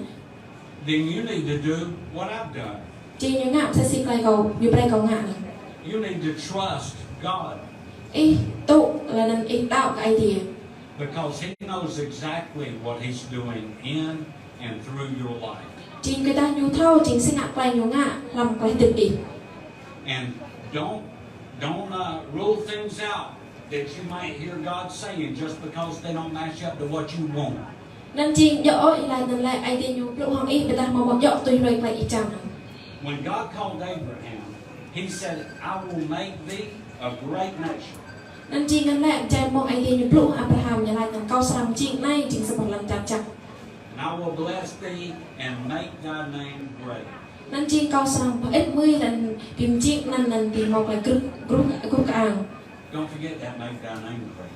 Then you need to do what I've done. Jing ñu ngă msĕ si tơlơi kâo, ñu brơi kâo ngă anŭn. You need to trust God. Ih tŭ lĕ anŭn ih đaŏ kơ Aê Diê. Because he knows exactly what he's doing in and through your life. Jing kơ tơdah ñu thâo jing si ngă tơlơi ñu ngă lăm tơlơi hơdip ih. And don't, don't, uh, rule things out that you might hear God saying just because they don't match up to what you want. Anŭn jing djơ̆ ôh ih laĭ anŭn lĕ Aê Diê ñu blŭ hăng ih ƀiădah hmâo ƀu djơ̆ tui hlue tơlơi ih čang anŭn. When God called Abraham, he said, "I will make thee a great nation." Anŭn jing anŭn lĕ jai mông Aê Diê ñu blŭ hăng Abraham ñu laĭ anŭn kâo srăng jing anai jing sa boh lăn čar jăk. "And I will bless thee and make thy name great." Anŭn jing kâo srăng pơĭt mơi lăn ƀing jing anŭn anŭn dưi hmâo tơlơi gruh, gruh, gruh kơang. Don't forget that, make thy name great.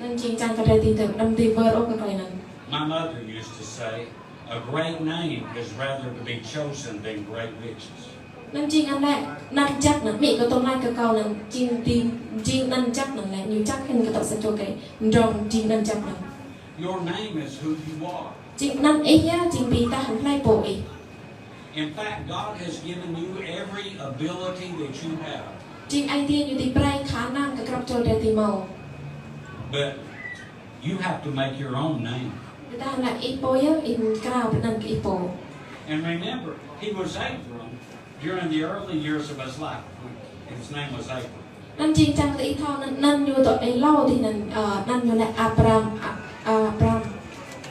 Anŭn jing čang kơ drơi dưi tơ, đăm dưi wơr ôh kơ tơlơi anŭn. My mother used to say, "A great name is rather to be chosen than great riches." Anŭn jing anŭn lĕ, anăn jăk anŭn, amĭ kâo tŭ laĭ kơ kâo anŭn, jing dưi, jing anăn jăk anŭn lĕ, ñu jăk hĭn kơ tŏ sa čô kơ, mdrŏng jing anăn jăk anŭn. Your name is who you are. Jing anăn ih yơh, jing ƀing ta hăng hlơi pô ih. In fact, God has given you every ability that you have. Jing Aê Diê ñu dưi brơi khả năng kơ grăp čô drơi dưi hmâo. But you have to make your own name. Ƀiădah anŭn lĕ ih pô yơh, ih krao pơanăn kơ ih pô. And remember, he was Abram during the early years of his life. His name was Abram. Anŭn jing čang kơ ih thâo anŭn, anŭn ñu dŏ hlâo dih anŭn, ơ, anŭn ñu lĕ Abram, A-, Abram.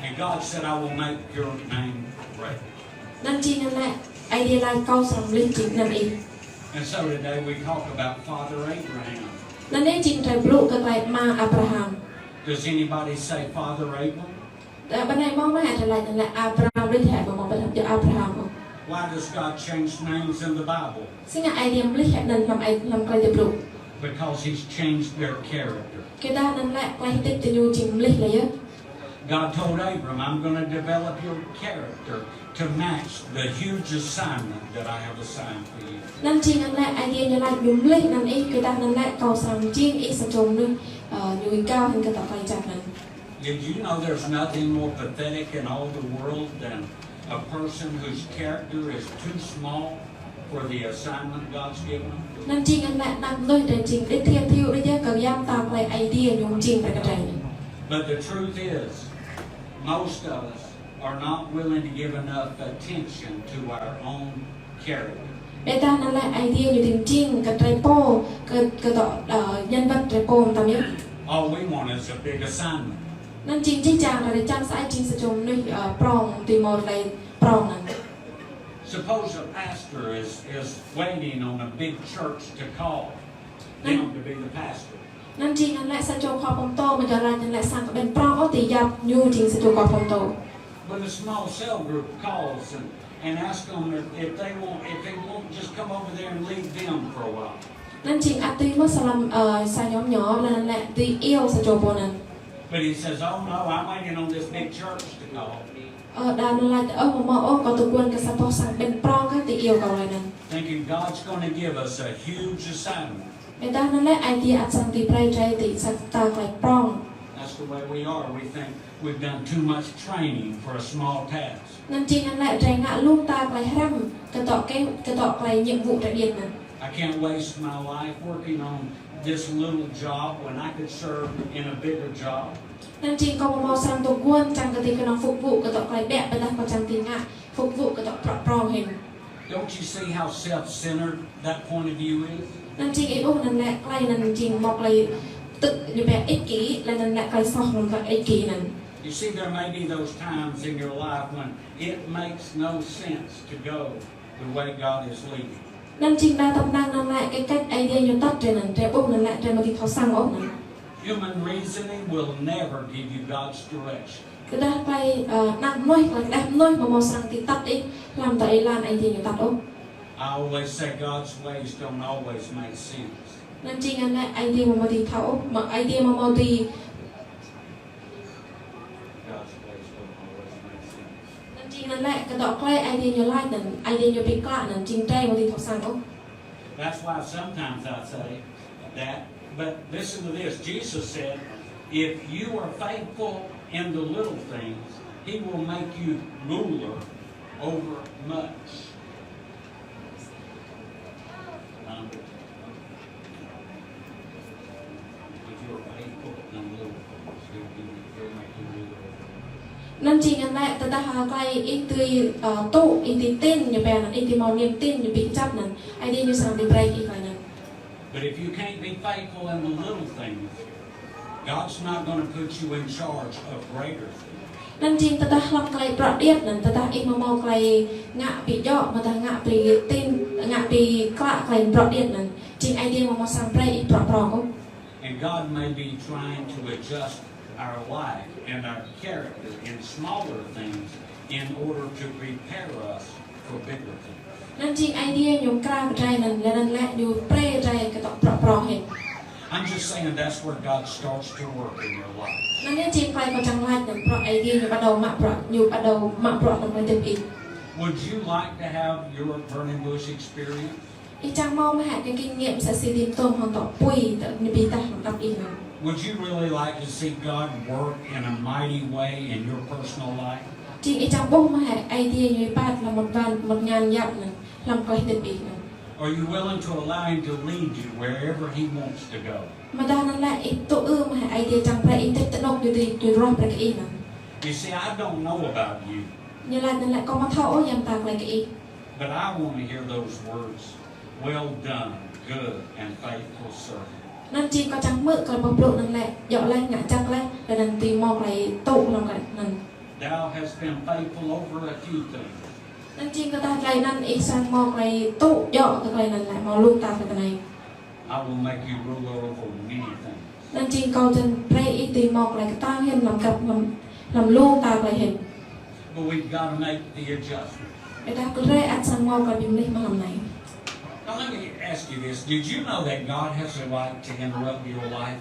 And God said, "I will make your name great." Anŭn jing anŭn lĕ, Aê Diê laĭ kâo srăng mơlih jing anăn ih. And so today we talk about Father Abraham. Anŭn anai jing drơi blŭ kơ tơlơi ama Abraham. Does anybody say Father Abram? Ơ, bơnai hmâo mơ̆ hă tơlơi anŭn lĕ Abraham, ƀiădah hă ƀu hmâo ƀiădah Abraham ôh. Why does God change names in the Bible? Si ngă Aê Diê mơlih hă anŭn lăm Aê, lăm tơlơi blŭ? Because he's changed their character. Kơ dah anŭn lĕ klei hơdip tơ ñu jing mlih lĕ yơh. God told Abram, "I'm gonna develop your character to match the huge assignment that I have assigned for you." Anŭn jing anŭn lĕ Aê Diê ñu laĭ ñu mlih anŭn ih, kơ dah anŭn lĕ kâo srăng jing ih sa čô mơnuih, ơ, ñu gao hăng kơ tŏ klei jăk anŭn. Did you know there's nothing more pathetic in all the world than a person whose character is too small for the assignment God's given them? Anŭn jing anŭn lĕ anăp mơnuih drơi jing đĭ thiêng thiu đĭ yơh kơ yam ta klei Aê Diê ñu jing brơi kơ drơi anŭn. But the truth is, most of us are not willing to give enough attention to our own character. Ƀiădah anŭn lĕ Aê Diê ñu jing kơ drơi pô, kơ, kơ tŏ, ơ, nhân vật drơi pô mơtam yơh. All we want is a big assignment. Anŭn jing jih jang drơi čang sa ai jing sa čô mơnuih, ơ, prong, tui mơ̆ klei prong anŭn. Suppose a pastor is, is waiting on a big church to call them to be the pastor. Anŭn jing anŭn lĕ sa čô khua pơtô mơ̆ jơlan anŭn lĕ srăng kơ ƀing prong ôh tui yap ñu jing sa čô khua pơtô. But a small cell group calls and, and asks them if, if they won't, if they won't just come over there and lead them for a while. Anŭn jing ăt tui mơ̆ sa lăm, ơ, sa nhóm nhỏ lĕ anŭn lĕ tui iâu sa čô pô anŭn. But he says, "Oh no, I'm waiting on this big church to call." Ơ, đa anŭn laĭ, ơ, mơ̆ mơ̆ ôh, kâo tơguan kơ sa boh sang ƀing prong kơ tui iâu kâo lĕ anŭn. Thinking God's gonna give us a huge assignment. Ƀiădah anŭn lĕ Aê Diê ăt srăng tui brơi drơi tui sa ta klei prong. That's the way we are. We think we've done too much training for a small task. Anŭn jing anŭn lĕ drơi ngă lu ta klei hrăm kơ tŏ kơ, kơ tŏ klei nhiệm vụ drơi điên anŭn. I can't waste my life working on this little job when I could serve in a bigger job. Anŭn jing kâo mơ̆ mơ̆ srăng tơguan čang kơ tui kơnơ̆ng phục vụ kơ tŏ klei ƀiă ƀiădah kâo čang tui ngă phục vụ kơ tŏ prong prong hĭn. Don't you see how self-centered that point of view is? Anŭn jing ih ƀuh anŭn lĕ klei anŭn jing mơ̆ klei tŭ ñu ƀiă ích kỷ, lĕ anŭn lĕ klei soh lŏm tŏ ích kỷ anŭn. You see, there may be those times in your life when it makes no sense to go the way God is leading. Anŭn jing đa tơpă anŭn lĕ kơ cách Aê Diê ñu tăt drơi anŭn, drơi ƀuh anŭn lĕ drơi mơ̆ dưi thâo săng ôh anŭn. Human reasoning will never give you God's direction. Kơ dah klei, ơ, anăp mơnuih, klei kơ dah mơnuih mơ̆ mơ̆ srăng tui tăt ih lăm tơlơi Aê Diê ñu tăt ôh. I always say God's ways don't always make sense. Anŭn jing anŭn lĕ Aê Diê mơ̆ mơ̆ dưi thâo ôh, mơ̆ Aê Diê mơ̆ mơ̆ dưi God's ways don't always make sense. Anŭn jing anŭn lĕ kơ tŏ klei Aê Diê ñu laĭ anŭn, Aê Diê ñu ƀu klă anŭn, jing drơi mơ̆ dưi thâo săng ôh. That's why sometimes I say that, but listen to this. Jesus said, "If you are faithful in the little things, he will make you ruler over much." Anŭn jing anŭn lĕ tơdah, ơ, klei ih tui, ơ, tŭ, ih tui tin ñu ƀiă anŭn, ih tui mơ̆ niềm tin ñu ƀu čăp anŭn, Aê Diê ñu srăng tui brơi ih klei anŭn. But if you can't be faithful in the little things, God's not gonna put you in charge of greater things. Anŭn jing tơdah lăm klei prŏ điêt anŭn, tơdah ih mơ̆ mơ̆ klei ngă ƀu djơ̆, mơ̆ tơdah ngă ƀu tin, ngă ƀu klă klei prŏ điêt anŭn, jing Aê Diê mơ̆ mơ̆ srăng brơi ih prŏ prong ôh. And God may be trying to adjust our life and our character in smaller things in order to prepare us for bigger things. Anŭn jing Aê Diê ñu krao kơ drơi anŭn, lĕ anŭn lĕ ñu brơi drơi kơ tŏ prŏ prong hĭn. I'm just saying that's where God starts to work in your life. Anŭn yơh jing klei kâo čang laĭ anŭn, prŏ Aê Diê ñu bắt đầu mă prŏ, ñu bắt đầu mă prŏ tŏ mơ̆ tơpă ih. Would you like to have your burning bush experience? Ih čang mơ̆ mơ̆ hĕ kơ kinh nghiệm sa si dim tôm hăng tŏ pui tơ̆ ñu ƀu tah hăng tăp ih anŭn. Would you really like to see God work in a mighty way in your personal life? Jing ih čang ƀuh mơ̆ hĕ Aê Diê ñu păt lăm một van, một ngăn yap anŭn, lăm klei hơdip ih anŭn. Are you willing to allow him to lead you wherever he wants to go? Mơ̆ dah anŭn lĕ ih tŭ ư mơ̆ hĕ Aê Diê čang brơi ih tĕt tơnŏk ñu tui, tui ruah brơi kơ ih anŭn. You see, I don't know about you. Ñu laĭ anŭn lĕ kâo mơ̆ thâo ôh yam ta klei kơ ih. But I want to hear those words, "Well done, good and faithful servant." Anŭn jing kâo čang hmư̆ kơ boh blŭ anŭn lĕ, djơ̆ laih, ngă jăk laih, lĕ anŭn tui mơ̆ klei tŭ lăm klei anŭn. Thou hast been faithful over a few things. Anŭn jing kơ dah klei anŭn ih srăng mơ̆ klei tŭ djơ̆ kơ klei anŭn lĕ mơ̆ lŭng ta klei tơnai. I will make you ruler over many things. Anŭn jing kâo čang brơi ih tui mơ̆ klei kơtang hĭn lăm găp lăm, lăm lŭng ta klei hĭn. But we've got to make the adjustment. Ƀiădah kơ drơi ăt srăng mơ̆ klei ƀing mơnuih mơ̆ lăm anai. Let me ask you this. Did you know that God has a right to interrupt your life?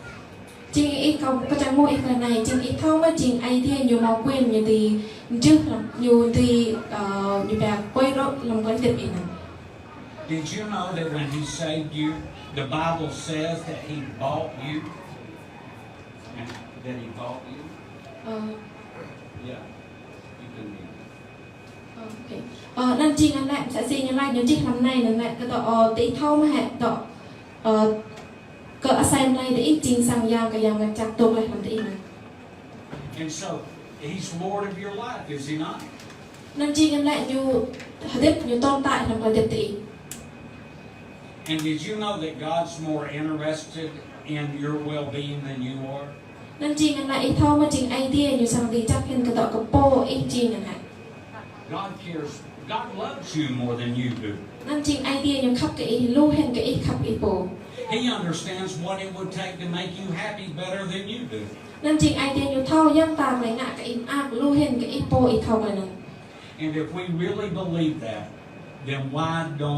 Jing ih kâo, kâo čang hmư̆ ih tơlơi anai, jing ih thâo mơ̆ jing Ơi Adai ñu hmâo quyền ñu dưi jưh lăm, ñu dưi, ơ, ñu pơhiăp quay lơ lăm tơlơi hơdip ih anŭn. Did you know that when he saved you, the Bible says that he bought you? And that he bought you? Ơ. Yeah. You can read it. Ơ, okay. Ơ, anŭn jing anŭn lĕ, mơsĕ si ñu laĭ ñu čih lăm anai, anŭn lĕ, kơ tŏ, ơ, tơ ih thâo mơ̆ hĕ, tŏ, ơ, kơ asơi mơlai tơ ih jing sang Yang, kơ Yang Mơngăt Jăk dŏ laih lăm tơ ih anŭn. And so, he's Lord of your life, is he not? Anŭn jing anŭn lĕ ñu hơdip, ñu tơl tơlơi lăm tơlơi hơdip tơ ih. And did you know that God's more interested in your well-being than you are? Anŭn jing anŭn lĕ ih thâo mơ̆ jing Ơi Adai ñu srăng dưi čăp hĭn kơ tŏ kơ pô ih jing anŭn lĕ. God cares, God loves you more than you do. Anŭn jing Ơi Adai ñu khăp kơ ih lu hĭn kơ ih khăp ih pô. He understands what it would take to make you happy better than you do. Anŭn jing Ơi Adai ñu thâo yơh ta tơlơi ngă kơ ih mơak lu hĭn kơ ih pô ih thâo kơ anŭn. And if we really believe that, then why don't